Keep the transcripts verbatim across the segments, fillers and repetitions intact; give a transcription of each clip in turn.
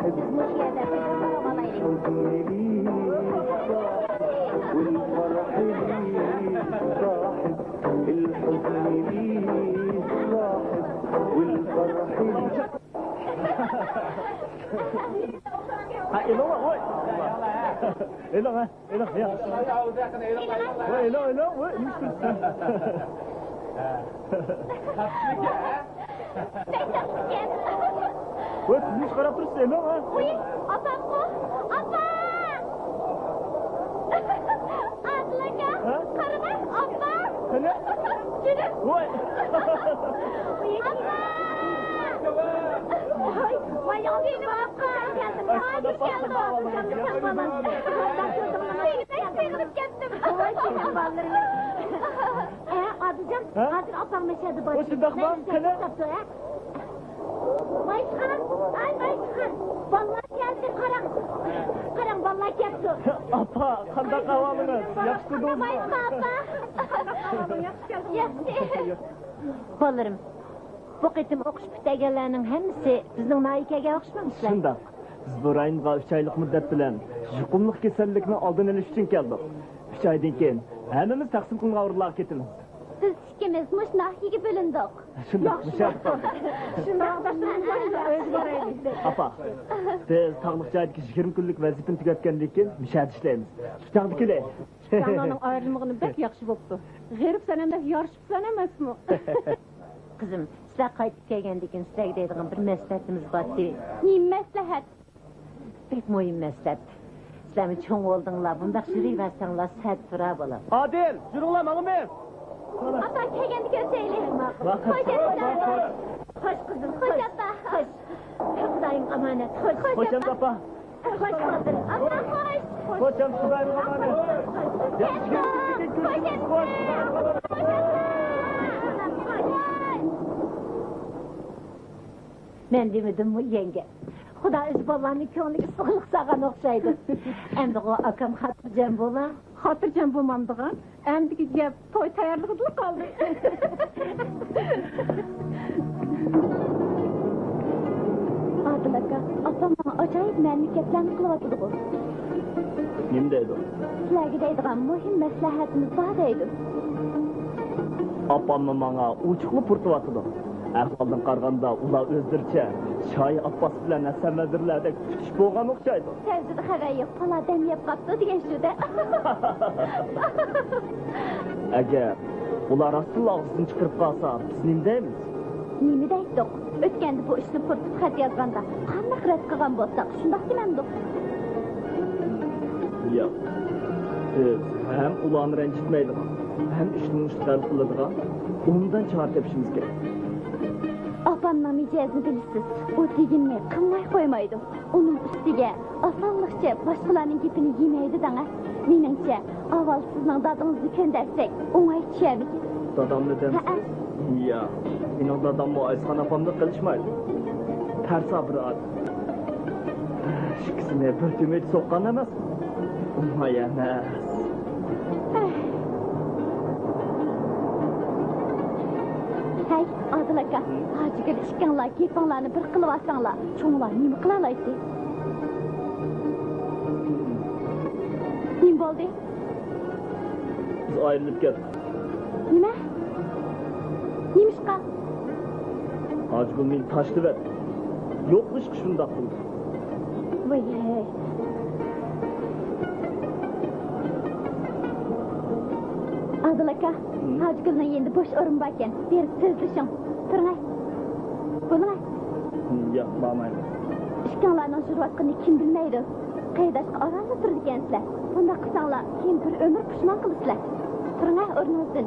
بىز مۇشۇ يەردە بىر قارىۋالايلى. ھە، ئېلىڭ، ۋوي. ئېلىڭ، ھە. ئېلىڭ، يا. ۋاي، ئېلىڭ، ئېلىڭ، ۋاي، نېمە ئىش قىلىسىز؟ ۋاي، نېمە قاراپ تۇرىسىز، ئېلىڭ، ھە؟ ۋاي، ئاپامغۇ، ئاپا! ئادىل ئاكا، ھە؟ قارىماي، ئاپا! قېنى؟ كېلىڭ. ۋاي! ئاپا! ۋاي، ۋاي، ۋاي، ئاپا! كەلدىم، كەلدىم. سېغىنىپ كەتتىم. ۋاي، سېنىڭ بالىلىرىڭ. ئە، ئادىلجان، ھە؟ ھازىر ئاپاڭ مەشەدە بار. ئۇ شۇنداقمۇ؟ مەن قېنى؟ توختاپتۇ، ھە؟ ۋايسىخان، ئاي ۋايسىخان، بالىلار كەلدى، قاراڭ. قاراڭ، بالىلار كەپتۇ. ئاپا، قانداق ئەھۋالىڭىز؟ ياخشىمۇ؟ ۋايسىخان ئاپا. ياخشى. بالىلىرىم، بۇ قېتىم ئوقۇش پۈتتۈرگەنلەرنىڭ ھەممىسى بىزنىڭ ناھىيەگە كەلگەن، ئوخشىمامسىلەر؟ شۇنداق. بىز بۇ رايونغا ئۈچ ئايلىق مۇددەت بىلەن يۇقۇملۇق كېسەللىكنىڭ ئالدىنى ئېلىش ئۈچۈن كەلدۇق. ئۈچ ئايدىن كېيىن ھەممىمىز تەقسىم قىلىنغان ئورۇنلارغا كېتىمىز. بىز ئىككىمىز مۇشۇ ناھىيەگە بۆلۈندۇق. شۇنداق، مۇشۇ يەردە قالدۇق. شۇنداق. ئۆزى بارايلى. ئاپا، بىز تاغلىق جايدىكى يىگىرمە كۈنلۈك ۋەزىپىنى تۈگەتكەندىن كېيىن مۇشۇ يەردە ئىشلەيمىز. شۇ چاغدا كېلەي. ئۇكاڭلارنىڭ ئايرىلمىغىنى بەك ياخشى بوپتۇ. غېرىب سەنەمدەك يارىشىپسەن ئەمەسمۇ؟ قىزىم، سىلەر قايتىپ كەلگەندىن كېيىن سىلەرگە دەيدىغان بىر مەسلىھەتىمىز بارتى. نېمە مەسلىھەت؟ بەك مۇھىم مەسلىھەت. سىلەرمۇ چوڭ بولدۇڭلار، بۇنداق يۈرۈۋەرسەڭلار سەت تۇرار، بالام. ئادىل، يۈرۈڭلار، ماڭىمىز. ئاپا، كەلگەندە كۆرۈشەيلى. خوش، ئاپا. خوش، قىزىم، خوش. خوش، ئاپا. خوش. خۇدايىڭ ئامانەت. خوش، خوش، ئاپا. خوش، ئاپا. ئاپا، خوش. خوش، ئاپا. خۇدايىڭ ئامانەت. خوش. ياخشى كەپتۇ. خوش، ئاپا. خوش. مەن دېمىدىممۇ يەڭگە؟ خۇدا ئۆزى بالىلارنىڭ كۆڭلىگە ئىسسىقلىق سالغان ئوخشايدۇ. ئەمدىغۇ ئاكام خاتىرجەم بولا. خاتىرجەم بولمامدىغان؟ ئەمدىكى گەپ توي تەييارلىقىدىلا قالدى. ئادىل ئاكا، ئاپام ماڭا ئاجايىپ مەنىلىك گەپلەرنى قىلىۋاتىدىغۇ. نېمە دەيدۇ؟ سىلەرگە دەيدىغان مۇھىم مەسلىھەتىمىز بار دەيدۇ. ئاپاممۇ ماڭا ئوچۇقلا پۇرىتىۋاتىدۇ. ئەھۋالدىن قارىغاندا، ئۇلار ئۆزلىرىچە شاھى ئاپپاس بىلەن ھەسەن ۋەزىرلەردەك كۈتۈشۈپ بولغان ئوخشايدۇ. سەۋزىدە خەۋەر يوق، پالا دەم يەپ قاپتۇ دېگەن شۇ-دە. ئەگەر ئۇلار راستتىنلا ئاغزىدىن چىقىرىپ قالسا، بىز نېمە دەيمىز؟ نېمە دەيتتۇق؟ ئۆتكەندە بۇ ئىشنى پۇرىتىپ خەت يازغاندا، قانداق رەت قىلغان بولساق، شۇنداق دېمەمدۇق؟ ياق. بىز ھەم ئۇلارنى رەنجىتمەيدىغان، ھەم ئىشنى مۇشتەل قىلىدىغان ئوبدان چارە تېپىشىمىز كېرەك. ئاپامنىڭ مىجەزىنى بىلىسىز، ئۇ دېگىنىنى قىلماي قويمايدۇ. ئۇنىڭ ئۈستىگە ئاسانلىقچە باشقىلارنىڭ گېپىنى يېمەيدۇ دەڭە. مېنىڭچە، ئاۋۋال سىزنىڭ دادىڭىزنى كۆندەرسەك، ئوڭاي چۈشەرمىكىن؟ دادامنى دەمسىز؟ ھەئە. ياق، مېنىڭ داداممۇ ئايسىخان ئاپامدەك قىلىشمايدۇ. تەرسا بىر ئادەم. ئىككىسىنى بىر تۈمۈچ سوققان ئەمەسمۇ؟ ئوڭاي ئەمەس. ھەي، ئادىل ئاكا، ھاجىگۈل ئىككىڭلار گېپىڭلارنى بىر قىلىۋالساڭلار، چوڭلار نېمە قىلالايتتى؟ نېمە بولدى؟ بىز ئايرىلىپ كەتتۇق. نېمە؟ نېمىشقا؟ ھاجىگۈل مېنى تاشلىۋەتتى. يوقلىشىشقا شۇنداق قىلدى. ۋاي. ئادىل ئاكا، ھاجىگۈلنىڭ يېنىدا بوش ئورۇن باركەن، بېرىپ سۆزلىشىڭ. تۇرۇڭە. بولۇڭە. ياق، بارمايمەن. ئىككىڭلارنىڭ يۈرۈۋاتقىنىنى كىم بىلمەيدۇ؟ قېرىنداشقا ئارانلا تۇرىدىكەنسىلەر. بۇنداق قىلساڭلار، كېيىن بىر ئۆمۈر پۇشمان قىلىسىلەر. تۇرۇڭە ئورنىڭىزدىن.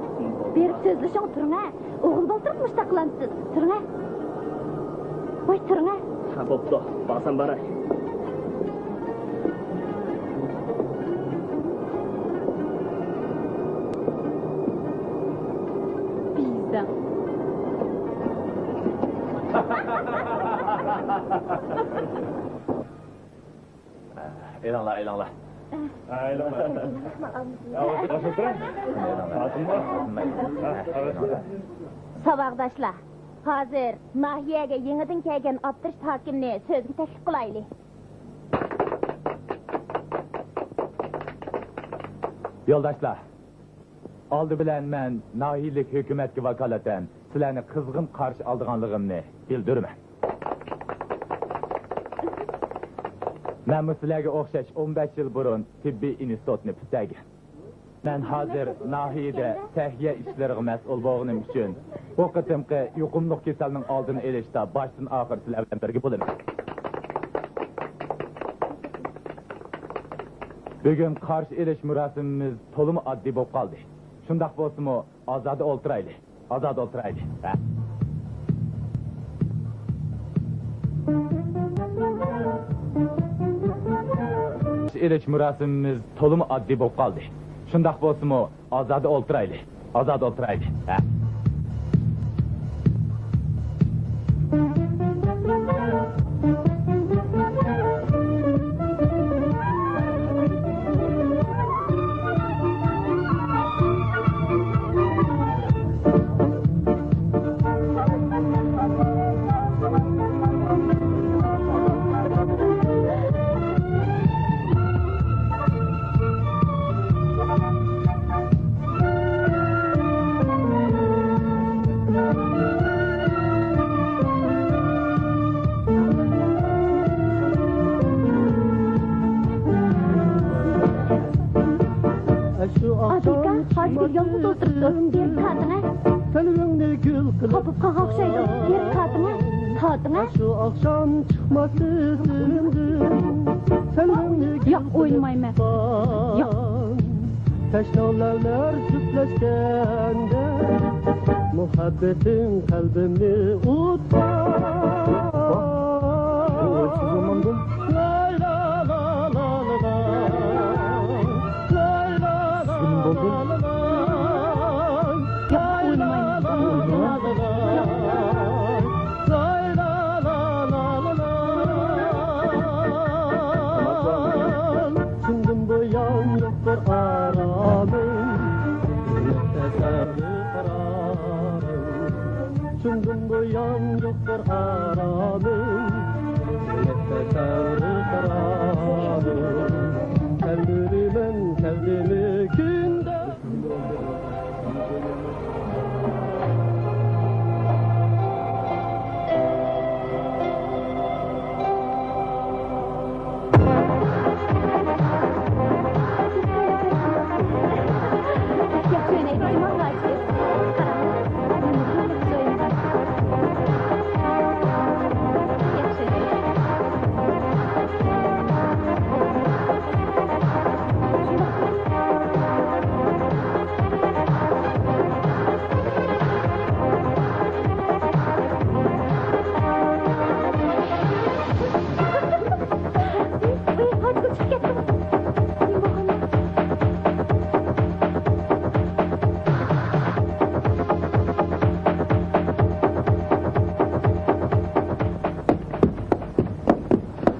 بېرىپ سۆزلىشىڭ، تۇرۇڭە. ئوغۇل بالدۇرغا مۇشتاق قىلامسىز؟ تۇرۇڭە. ۋاي، تۇرۇڭە. ھە، بوپتۇ. بارسام باراي. بىزا. ئېلىڭلار، ئېلىڭلار. ساۋاقداشلار، ھازىر ناھىيەگە يېڭىدىن كەلگەن ئابدۇرېشىت ھاكىمنى سۆزگە تەكلىپ قىلايلى. يولداشلار، ئالدى بىلەن مەن ناھىيەلىك ھۆكۈمەتكە ۋاكالىتەن سىلەرنى قىزغىن قارشى ئالىدىغانلىقىمنى بىلدۈرىمەن. مەنمۇ سىلەرگە ئوخشاش ئون بەش يىل بۇرۇن تېببىي ئىنستىتۇتنى پۈتتۈرگەن. مەن ھازىر ناھىيەدە سەھىيە ئىشلىرىغا مەسئۇل بولغىنىم ئۈچۈن، بۇ قېتىمقى يۇقۇملۇق كېسەلنىڭ ئالدىنى ئېلىشتا باشتىن ئاخىر سىلەر بىلەن بىرگە بولىمەن. بۈگۈن قارشى ئېلىش مۇراسىمىمىز تولىمۇ ئاددىي بولۇپ قالدى. شۇنداق بولسىمۇ، ئازادە ئولتۇرايلى. ئازادە ئولتۇرايلى. ھە. ئېلىش مۇراسىمىمىز تولىمۇ ئاددىي بولۇپ قالدى. شۇنداق بولسىمۇ، ئازادە ئولتۇرايلى. ئازادە ئولتۇرايلى. ھە. ئادىلكا، ھاجىگۈل يالغۇز ئولتۇرۇپتۇ. بېرىپ تارتىڭە. قاپىپ قالغان ئوخشايدۇ. بېرىپ تارتىڭە. تارتىڭە. شۇ ئاخشام چىقماس ئېسىمدىن. ياق، ئوينىمايمەن. ياق. تەشنا لەۋلەر جۈپلەشكەندە، مۇھەببىتىڭ قەلبىمنى ئۇتقان. بۇ ئويسىز ئوماندۇ. سىزگە نېمە بولدى؟ ياق، ئوينىمايمەن. شۇندىن بۇيان يوقتۇر ئارامىم، يۈرەكتە سەۋر قارارىم. شۇندىن بۇيان يوقتۇر ئارامىم، يۈرەكتە سەۋر قارارىم. سەۋرىمەن سەۋدىمى كۈندە.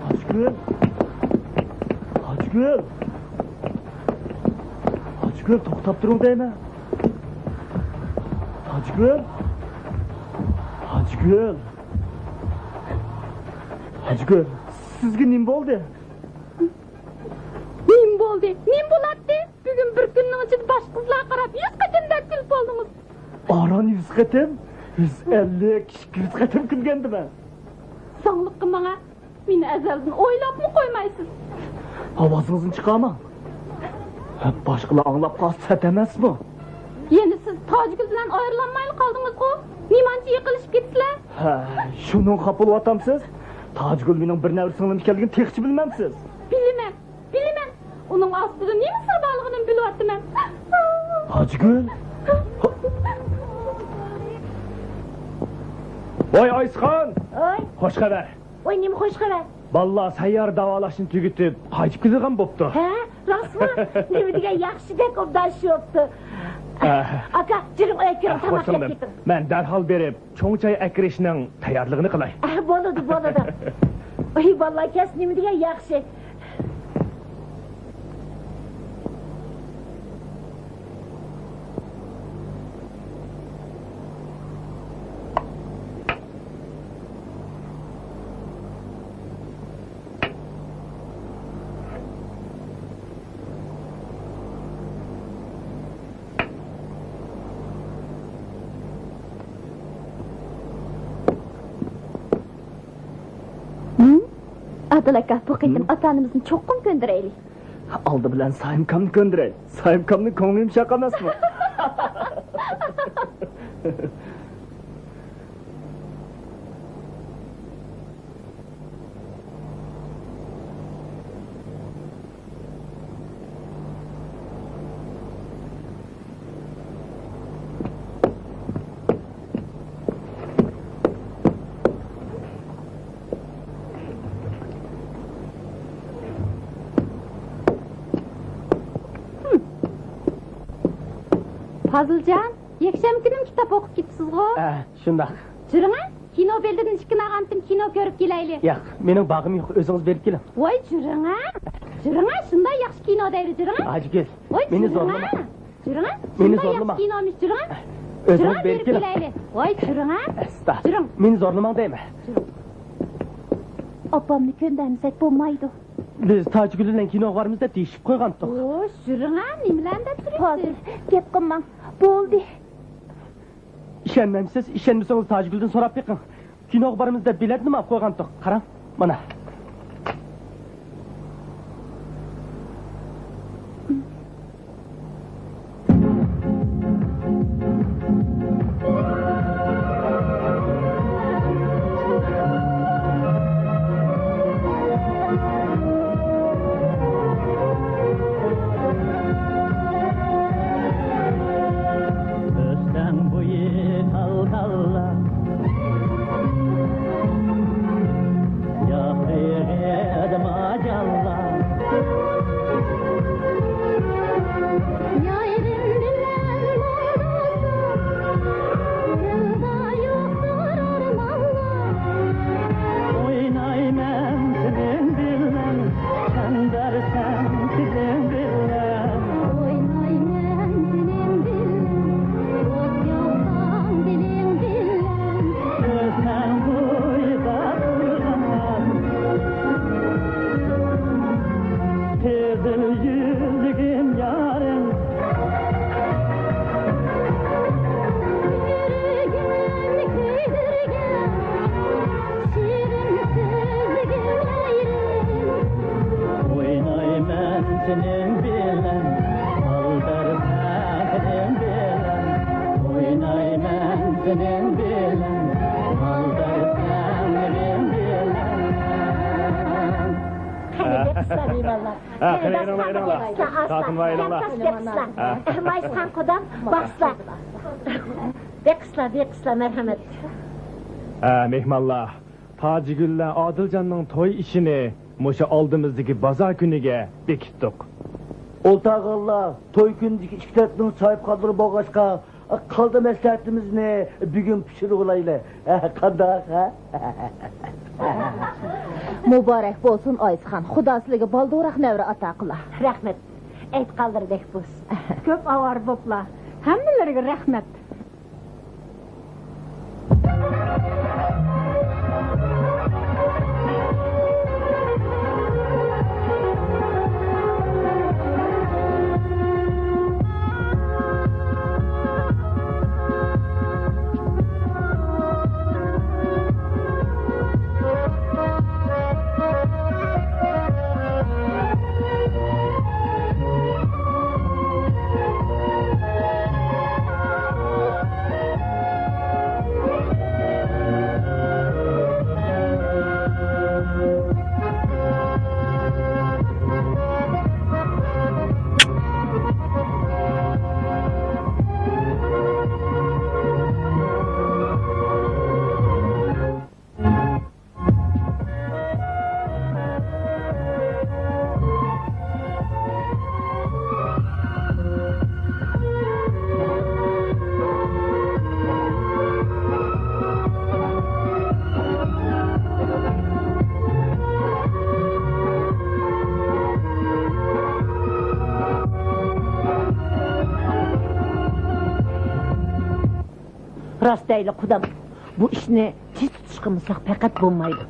ئاچگۈل! ئاچگۈل! ئاچگۈل، توختاپ تۇرۇڭ دەيمەن. ئاچگۈل! ئاچگۈل! ئاچگۈل، سىزگە نېمە بولدى؟ نېمە بولدى؟ نېمە بولاتتى؟ بۈگۈن بىر كۈننىڭ ئىچىدە باشقا قىزلارغا قاراپ يۈز قېتىم بەك كۈلۈپ بولدىڭىز. ئاران يۈز قېتىم؟ يۈز ئەللىك، ئىككى يۈز قېتىم كۈلگەندىمەن. زاڭلىققا ماڭا. مېنى ئەزەلدىن ئويلاپمۇ قويمايسىز. ئاۋازىڭىزنى چىقارماڭ. باشقىلار ئاڭلاپ قالسا سەت ئەمەسمۇ؟ يەنە سىز تاجگۈل بىلەن ئايرىلالمايلا قالدىڭىزغۇ؟ نېمانچە يېقىنلىشىپ كېتىسىلەر؟ ھە، شۇنىڭغا خاپا بولۇۋاتامسىز؟ تاجگۈل مېنىڭ بىر نەۋرە سىڭلىم ئىكەنلىكىنى تېخىچە بىلمەمسىز؟ بىلىمەن، بىلىمەن. ئۇنىڭ ئاستىدا نېمە سىر بارلىقىنىمۇ بىلىۋاتىمەن. تاجگۈل! ۋاي ئايسىخان! ۋاي! خوش خەۋەر! ۋاي، نېمە خوش خەۋەر؟ بالىلار سەييارە داۋالاشنى تۈگىتىپ، قايتىپ كېلىدىغان بوپتۇ. ھە؟ راستمۇ؟ نېمە دېگەن ياخشىدەك ئوبدان شۇ بوپتۇ. ئاكا، جېنىم ئۆيگە كىرىڭ، تاماق يەپ كېتىڭ. مەن دەرھال بېرىپ، چوڭ چاي ئەكىرىشنىڭ تەييارلىقىنى قىلاي. ئە، بولىدۇ، بولىدۇ. ئۇي، بالىلار كەلسە نېمە دېگەن ياخشى. ئابدۇللا ئاكا، بۇ قېتىم ئاتا-ئانىمىزنى چوقۇم كۆندۈرەيلى. ئالدى بىلەن سايىمكامنى كۆندۈرەي. سايىمكامنىڭ كۆڭلى يۇمشاق ئەمەسمۇ؟ پازىلجان، يەكشەنبە كۈنىمۇ كىتاب ئوقۇپ كېتىسىزغۇ؟ ھە، شۇنداق. جۈرۈڭە، كىنو بېلىتىدىن ئىككىنى ئالغانتىم، كىنو كۆرۈپ كېلەيلى. ياق، مېنىڭ بارغۇم يوق، ئۆزىڭىز بېرىپ كېلىڭ. ۋاي، جۈرۈڭە، جۈرۈڭە، شۇنداق ياخشى كىنو دەيدۇ، جۈرۈڭە. ئايجىگۈل، ۋاي، مېنى جۈرۈڭە، زورلىما. جۈرۈڭە، مېنى شۇنداق زورلىما. ياخشى كىنومىش، جۈرۈڭە. ئۆزىڭىز جۈرۈڭە، بېرىپ بېرىپ كېلىڭ. كېلەيلى. ۋاي، جۈرۈڭە. ئەستا. جۈرۈڭ. مېنى زورلىماڭ دەيمەن. جۈرۈڭ. ئاپامنى كۆندەرمىسەك بولمايدۇ. بىز تاجگۈل بىلەن كىنوغا بارىمىز دەپ دېيىشىپ قويغانتۇق. خوش، جۈرۈڭە، نېمىلەرنى دەپ تۇرىسىز؟ پازىل، گەپ قىلماڭ. بولدى. ئىشەنمەمسىز، ئىشەنمىسىڭىز تاجگۈلدىن سوراپ بېقىڭ. كىنوغا بارىمىز دەپ بېلەتنىمۇ ئاپ قويغانتۇق. قاراڭ، مانا. ئۆستەڭ بويى تال-تاللا، ياقىغىدى ماجاللا. يايرىم بىلەن مولدۇرسا، دىلدا يوقتۇر ئارمانلار. ئوينايمەن سېنىڭ بىلەن، سەن بەرسەڭ تىلىڭ بىلەن. ئوينايمەن سېنىڭ بىلەن، ئوت ياقساڭ دىلىڭ بىلەن. ئۆستەڭ بويىدا تۇرغان قىزىل يۈزلۈكۈم يارىم. يۈرىكىمنى كۆيدۈرگەن شېرىن سۆزلىرىڭ ئايرىم. ئوينايمەن سېنىڭ بىلەن، ئالدارساڭ تىلىڭ بىلەن. ئوينايمەن سېنىڭ بىلەن، ئالدارساڭ تىلىڭ بىلەن. قېنى، بېقىسىلەر مېھمانلار. ھە، قېنى، ئېلىڭلار، ئېلىڭلار. تارتىنىۋېلىڭلار. ھە. ئەھمايسىخان قۇدام، باقسىلەر. بېقىسىلەر، بېقىسىلەر، مەرھەمەت. ھە، مېھمانلار، تاجىگۈل بىلەن ئادىلجاننىڭ توي ئىشىنى مۇشۇ ئالدىمىزدىكى بازار كۈنىگە بېكىتتۇق. ئولتۇرغانلار، توي كۈنىدىكى ئىككى تەرەپنىڭ ساھىبخانلىرى بولغاچقا، قالدى مەسلىھەتىمىزنى بۈگۈن پىشۇرۇۋالايلى. قانداق، ھە؟ مۇبارەك بولسۇن ئايسىخان، خۇدا سىلىگە بالدۇرراق نەۋرە ئاتا قىلا. رەھمەت، ئېيتقانلىرىدەك بولسۇن. كۆپ ئاۋارە بوپلا، ھەممىلىرىگە رەھمەت. راست دەيلى قۇدام، بۇ ئىشنى تېز تۇتۇشقا قىلمىساق پەقەت بولمايدۇ.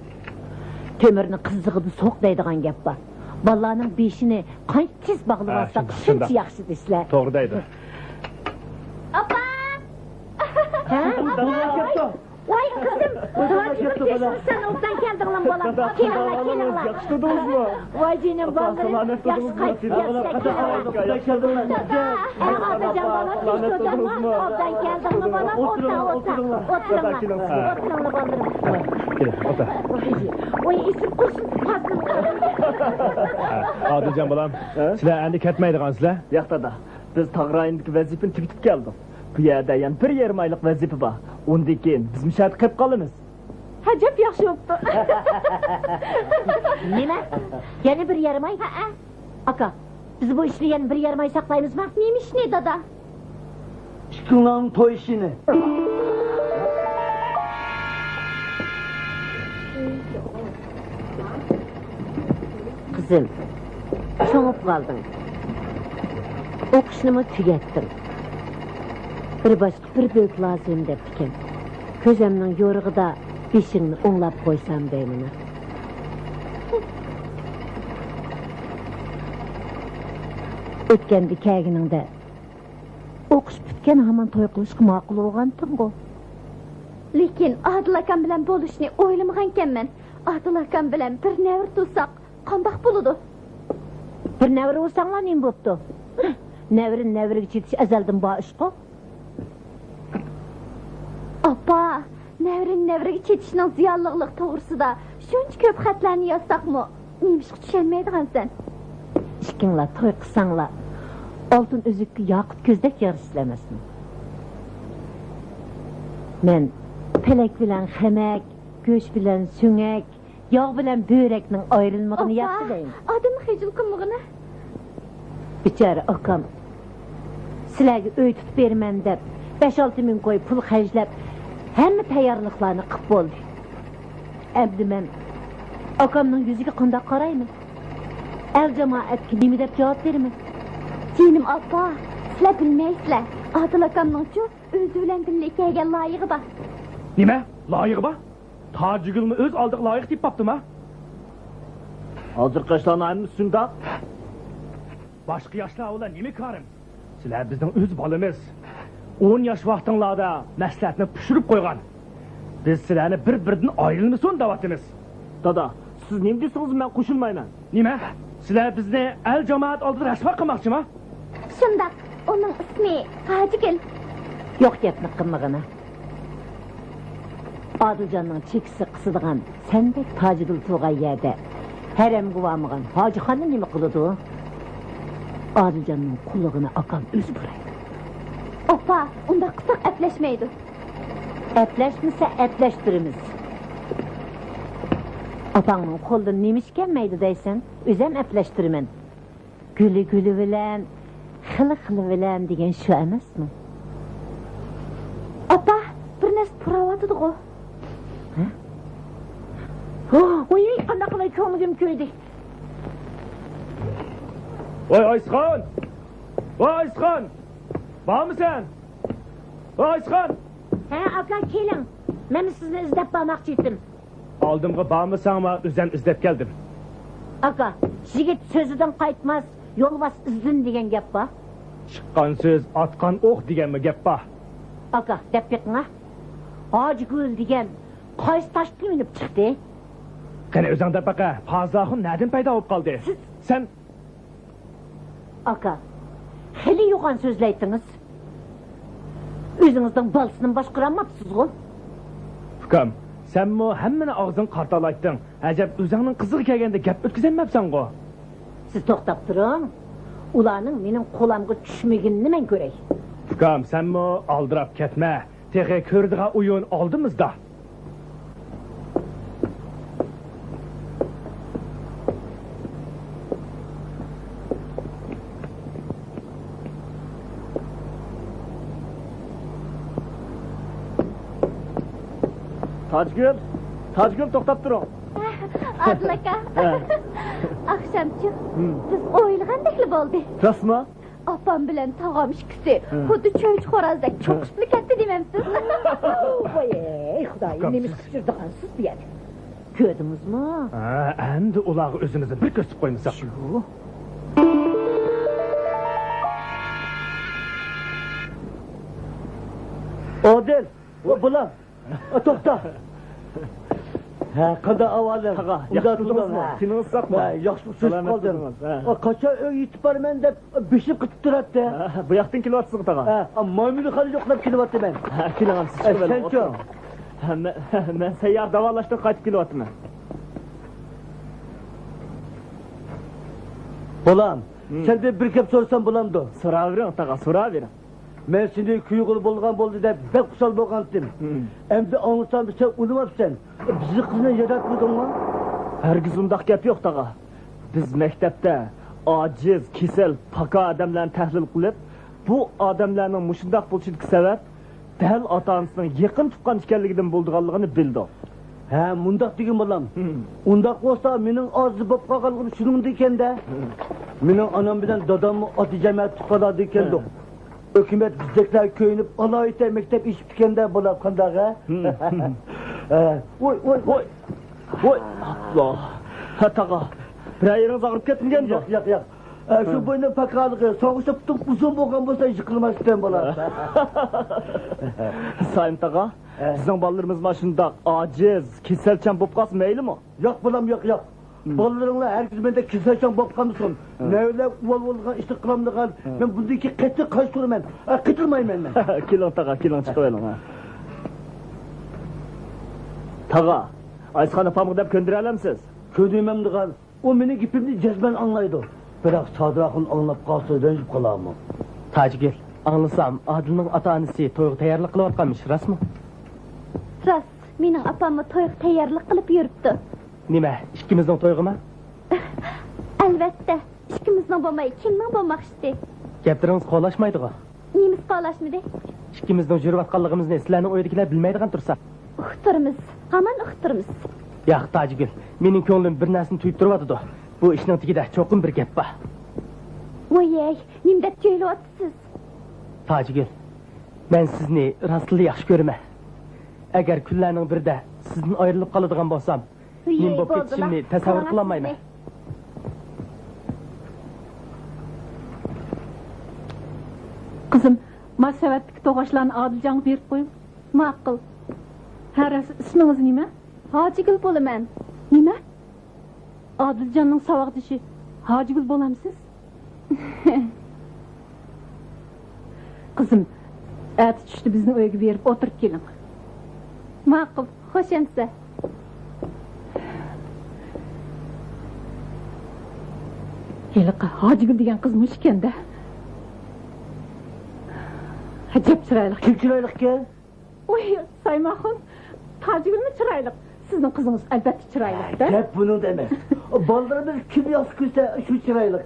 تۆمۈرنى قىزىغىدا سوق دەيدىغان گەپ بار. بالىلارنىڭ بېشىنى قانچە تېز باغلىۋالساق، ھە، شۇنچە، شۇنداق، ياخشى دېسىلە. توغرا دەيدۇ. ئاپا! ھە؟ ئاپا! ۋاي قىزىم! سەن ئوبدان كەلدىڭلىمۇ، بالام؟ كېلىڭلار، كېلىڭلار. ياخشى تۇردىڭىزمۇ؟ ۋاي جېنىم، بالىلىرىم، ياخشى قايتىپ كەپسىلەر، كېلىڭلار. دادا، ئەي خاتىرجان بالام، تىنچ تۇردۇڭمۇ؟ ئوبدان كەلدىڭمۇ، بالام؟ ئولتۇر، ئولتۇر، ئولتۇرۇڭلار. ئولتۇرۇڭلار، بالىلىرىم. كېلىڭ، ئولتۇر. ۋاي، ۋاي، ئىچىم قۇرۇسۇن، تازىلىق. ئادىلجان بالام، سىلەر ئەمدى كەتمەيدىغانسىلەر؟ ياق، دادا. بىز تاغ رايونىدىكى ۋەزىپىنى تۈگىتىپ كەلدۇق. بۇ يەردە يەنە بىر يېرىم ئايلىق ۋەزىپە بار. ئۇندىن كېيىن بىزمۇ شۇ يەردە قېلىپ قالىمىز. ئەجەب ياخشى بوپتۇ. نېمە؟ يەنە بىر يېرىم ئاي؟ ھەئە. ئاكا، بىز بۇ ئىشنى يەنە بىر يېرىم ئاي ساقلايمىزما؟ نېمە ئىشنى، دادا؟ ئىككىڭلارنىڭ توي ئىشىنى. قىزىم، چوڭۇپ قالدىڭ. ئوقۇشنىمۇ تۈگەتتىڭ. بىر باشقا بىر بۆك لازىم دەپتىكەن. كۆزەمنىڭ يورۇقىدا بېشىڭنى ئوڭلاپ قويسام دەيمەن. ئۆتكەندە كەلگىنىڭدە ئوقۇش پۈتكەن ھامان توي قىلىشقا ماقۇل بولغانتىڭغۇ. لېكىن ئادىل ئاكام بىلەن بولۇشنى ئويلىمىغانكەنمەن. ئادىل ئاكام بىلەن بىر نەۋرە تۇغساق قانداق بولىدۇ؟ بىر نەۋرە بولساڭلار نېمە بوپتۇ؟ نەۋرىنى نەۋرىگە چېتىش ئەزەلدىن بار ئىشقۇ. ئاپا، نەۋرىنى نەۋرىگە چېتىشنىڭ زىيانلىقلىقى توغرىسىدا شۇنچە كۆپ خەتلەرنى يازساقمۇ، نېمىشقا چۈشەنمەيدىغانسەن؟ ئىككىڭلار توي قىلساڭلار، ئالتۇن ئۈزۈككە ياقۇت كۆزدەك يارىشىسىلەر ئەمەسمۇ؟ مەن پەلەك بىلەن خەمەك، گۆش بىلەن سۆڭەك، ياغ بىلەن بۆرەكنىڭ ئايرىلمىقىنى ياخشى دەيمەن. ئاپا، ئادەمنى خىجىل قىلمىغىنە. بىچارە ئاكام سىلەرگە ئۆي تۇتۇپ بېرىمەن دەپ، بەش-ئالتە مىڭ كوي پۇل خەجلەپ، ھەممە تەييارلىقلارنى قىپ بولدى. ئەمدى مەن ئاكامنىڭ يۈزىگە قانداق قارايمەن؟ ئەل-جامائەتكە نېمە دەپ جاۋاب بېرىمەن؟ جېنىم ئاپا، سىلەر بىلمەيسىلەر. ئادىل ئاكامنىڭچۇ ئۆزى بىلەن بىللە كەلگەن لايىقى بار. نېمە؟ لايىقى بار؟ تاجىگۈلمۇ ئۆز ئالدىغا لايىق تېپىپ باپتىما؟ ھازىرقى ئىشلارنىڭ ھەممىسى شۇنداق. باشقا ياشلار بىلەن نېمە كارىم؟ سىلەر بىزنىڭ ئۆز بالىمىز. ئون ياش ۋاقتىڭلاردا مەسلىھەتنى پىشۇرۇپ قويغان. بىز سىلەرنى بىر-بىرىدىن ئايرىلمىسۇن دەۋاتىمىز. دادا، سىز نېمە دېسىڭىز مەن قوشۇلمايمەن. نېمە؟ سىلەر بىزنى ئەل-جامائەت ئالدىدا رەسۋا قىلماقچىما؟ شۇنداق. ئۇنىڭ ئىسمى تاجىگۈل. يوق گەپنى قىلمىغىنا. ئادىلجاننىڭ چېكىسى قىسىدىغان سەندەك تاجىگۈل تۇرغان يەردە ھەرەمگە بارمىغان ھاجىخاننى نېمە قىلىدۇ؟ ئادىلجاننىڭ قۇلىقىنى ئاكام ئۆزى بۇرايدۇ. ئاپا، ئۇنداق قىلساق ئەپلەشمەيدۇ. ئەپلەشمىسە ئەپلەشتۈرىمىز. ئاپاڭنىڭ قولىدىن نېمە ئىش كەلمەيدۇ دەيسەن؟ ئۆزۈم ئەپلەشتۈرىمەن. گۈلى گۈلى بىلەن، خىلى خىلى بىلەن دېگەن شۇ ئەمەسمۇ؟ ئاپا، بىر نەرسە پۇراۋاتىدىغۇ. ھە؟ ۋوي، قانداق قىلاي، كۆڭلۈم كۆيدى. ۋاي ئايسىخان! ۋاي ئايسىخان! بارمۇ سەن؟ ۋاي ئايسىخان! ھە، ئاكا، كېلىڭ. مەن سىزنى ئىزدەپ بارماقچى ئىدىم. ئالدىمغا بارمىساڭلار، ئۆزۈم ئىزدەپ كەلدىم. ئاكا، يىگىت سۆزىدىن قايتماس، يولۋاس ئىزىدىن دېگەن گەپ بار. چىققان سۆز ئاتقان ئوق دېگەنمۇ گەپ بار. ئاكا، دەپ بېقىڭا. ھاجىگۈل دېگەن قايسى تاشتىن ئۈنۈپ چىقتى؟ قېنى ئۆزۈڭ دەپ بېقە، پازىل ئاخۇن نەدىن پەيدا بولۇپ قالدى؟ سىز سەن ئاكا، خېلى يوغان سۆزلەيتتىڭىز. ئۆزىڭىزنىڭ بالىسىنىمۇ باشقۇرالماپسىزغۇ؟ ئۇكام، سەنمۇ ھەممىنى ئاغزىڭغا قارىتالايتتىڭ. ئەجەب، ئۆزۈڭنىڭ قىزىغا كەلگەندە گەپ ئۆتكۈزەلمەپسەنغۇ؟ سىز توختاپ تۇرۇڭ. ئۇلارنىڭ مېنىڭ قولامغا چۈشمىگىنىنى مەن كۆرەي. ئۇكام، سەنمۇ ئالدىراپ كەتمە. تېخى كۆرىدىغان ئويۇن ئالدىمىزدا. تاجگۈل، تاجگۈل، توختاپ تۇرۇڭ. ئادىل ئاكا، ھە. ئاخشامچۇ، ھىم. بىز ئويلىغاندەكلا بولدى. راستمۇ؟ ئاپام بىلەن تاغام ئىككىسى ھە. خۇددى چۆچە خورازدەك ھە. چوقۇشۇپلا كەتتى دېمەمسىز؟ ۋاي، خۇدايىم، ئۇكام، نېمە سىز قىچقىردىغانسىز بۇ يەردە؟ كۆردىڭىزمۇ؟ ھە، ئەمدى ئۇلارغا ئۆزىمىزنى بىر كۆرسىتىپ قويمىساق. شۇ. ئادىل، بۇ، بۇلار. ئا، توختا. ھە، قانداق ئەھۋالىڭ؟ تاغا، ياخشى تۇردىڭىزمۇ؟ تېنىڭىز ساقمۇ؟ ھە، ياخشى، سۇسۇپ قالدىم. ھە. قاچان ئۆيگە يېتىپ بارىمەن دەپ بېشىم قېتىپ تۇراتتى. ھە، بۇ ياقتىن كېلىۋاتىسىزغۇ، تاغا؟ ھە، مايمۇنخانا يوقلاپ كېلىۋاتىمەن. ھە، كېلىڭ، سىز چىقىۋېلىڭ، سەنچۇ؟ ئولتۇرۇڭ. ھە، مەن، مەن سەييار داۋالاشتىن قايتىپ كېلىۋاتىمەن. بالام، سەندىن بىر گەپ سورىسام بولامدۇ؟ سوراۋېرىڭ، تاغا، سوراۋېرىڭ. مەن سېنى كۆيگىلى بولغان بولدى دەپ بەك خۇشال بولغانتىم. ئەمدى ئاڭلىسام، سەن ئۇنىماپسەن. بىزنىڭ قىزنى ياداتمىدىڭمۇ؟ ھەرگىز ئۇنداق گەپ يوق، تاغا. بىز مەكتەپتە ئاجىز، كېسەل، پاكا ئادەملەرنى تەھلىل قىلىپ، بۇ ئادەملەرنىڭ مۇشۇنداق بولۇشىدىكى سەۋەب دەل ئاتا-ئانىسىنىڭ يېقىن تۇغقان ئىكەنلىكىدىن بولىدىغانلىقىنى بىلدۇق. ھە، مۇنداق دېگىن بالام. ئۇنداق بولسا، مېنىڭ ئاجىز بولۇپ قالغانلىقىم شۇنىڭدىكەن-دە. مېنىڭ ئانام بىلەن داداممۇ ئاتىجەمەت تۇغقانلاردىن كەلدۇق. ھۆكۈمەت بىزدەكلەر كۆيۈنۈپ، ئالاھىدە مەكتەپ ئېچىپتىكەن-دە، بالا، قانداق، ھە؟ ھە. ۋوي، ۋوي، ۋوي. ۋوي، ئاپلا. ھە، تاغا. بىرەر يېرىڭىز ئاغرىپ كەتمىگەندۇ؟ ياق، ياق، ياق. ئە، شۇ بوينۇم پاكالىقى، ساغۇشۇپ تۇتۇپ ئۇزۇن بولغان بولسا يىقىلماستىن بولا. سايىم تاغا، بىزنىڭ بالىلىرىمىز مانا شۇنداق ئاجىز، كېسەلچان بولۇپ قالسا مەيلىمۇ؟ ياق، بالام، ياق، ياق. بالىلىرىڭلار ھەرگىز مەندەك كېسەلچان بولۇپ قالمىسۇن. نەۋرىلەر ئۇۋال بولىدىغان ئىشنى قىلامدىغان، مەن بۇندىن كېيىن قەتئىي قارشى تۇرىمەن. ئە، قېتىلمايمەن مەن. كېلىڭ تاغا، كېلىڭ، چىقىۋېلىڭ، ھە. تاغا، ئايسىخان ئاپامغا دەپ كۆندۈرەلەمسىز؟ كۆندۈرمەمدىغان. ئۇ مېنىڭ گېپىمنى جەزمەن ئاڭلايدۇ. بىراق سادىر ئاخۇن ئاڭلاپ قالسا رەنجىپ قالارمۇ؟ تاجىگۈل، ئاڭلىسام، ئادىلنىڭ ئاتا-ئانىسى تويغا تەييارلىق قىلىۋاتقانمىش، راستمۇ؟ راست، مېنىڭ ئاپاممۇ تويغا تەييارلىق قىلىپ يۈرۈپتۇ. نېمە، ئىككىمىزنىڭ تويىغىمۇ؟ ئەلۋەتتە، ئىككىمىزنىڭ بولماي كىمنىڭ بولماقچىدى؟ گەپلىرىڭىز قولاشمايدىغۇ؟ نېمىسى قولاشمىدى؟ ئىككىمىزنىڭ يۈرۈۋاتقانلىقىمىزنى سىلەرنىڭ ئۆيدىكىلەر بىلمەيدىغان تۇرسا. ئۇقتۇرىمىز، ھامان ئۇقتۇرىمىز. ياق، تاجىگۈل، مېنىڭ كۆڭلۈم بىر نەرسىنى تۈگۈپ تۇرۇۋاتىدۇ. بۇ ئىشنىڭ تېگىدە چوقۇم بىر گەپ بار. ۋوي-ھەي، نېمە دەپ جۆيلۈۋاتىسىز؟ تاجىگۈل، مەن سىزنى راستلا ياخشى كۆرىمەن. ئەگەر كۈنلەرنىڭ بىرىدە سىزدىن ئايرىلىپ قالىدىغان بولسام، نېمە بولۇپ كېتىشىمنى تەسەۋۋۇر قىلالمايمەن. قىزىم، ما سەۋەتتىكى توغاچلارنى ئادىلجانغا بېرىپ قويۇڭ. ماقۇل. ھە، راست، ئىسمىڭىز نېمە؟ ھاجىگۈل بولىمەن. نېمە؟ ئادىلجاننىڭ ساۋاقدىشى ھاجىگۈل بولامسىز؟ قىزىم، ئەتە چۈشتە بىزنىڭ ئۆيگە بېرىپ ئولتۇرۇپ كېلىڭ. ماقۇل، خوش ئەمىسە. ھېلىقى ھاجىگۈل دېگەن قىز مۇشۇ ئىكەن-دە. ئەجەب چىرايلىق. كىم چىرايلىقكەن؟ ۋوي، سايماخۇن، تاجىگۈلمۇ چىرايلىق. سىزنىڭ قىزىڭىز ئەلۋەتتە چىرايلىق-دە. گەپ بۇنىڭدا ئەمەس. بالىلىرىمىز كىم ياخشى كۆرسە، شۇ چىرايلىق.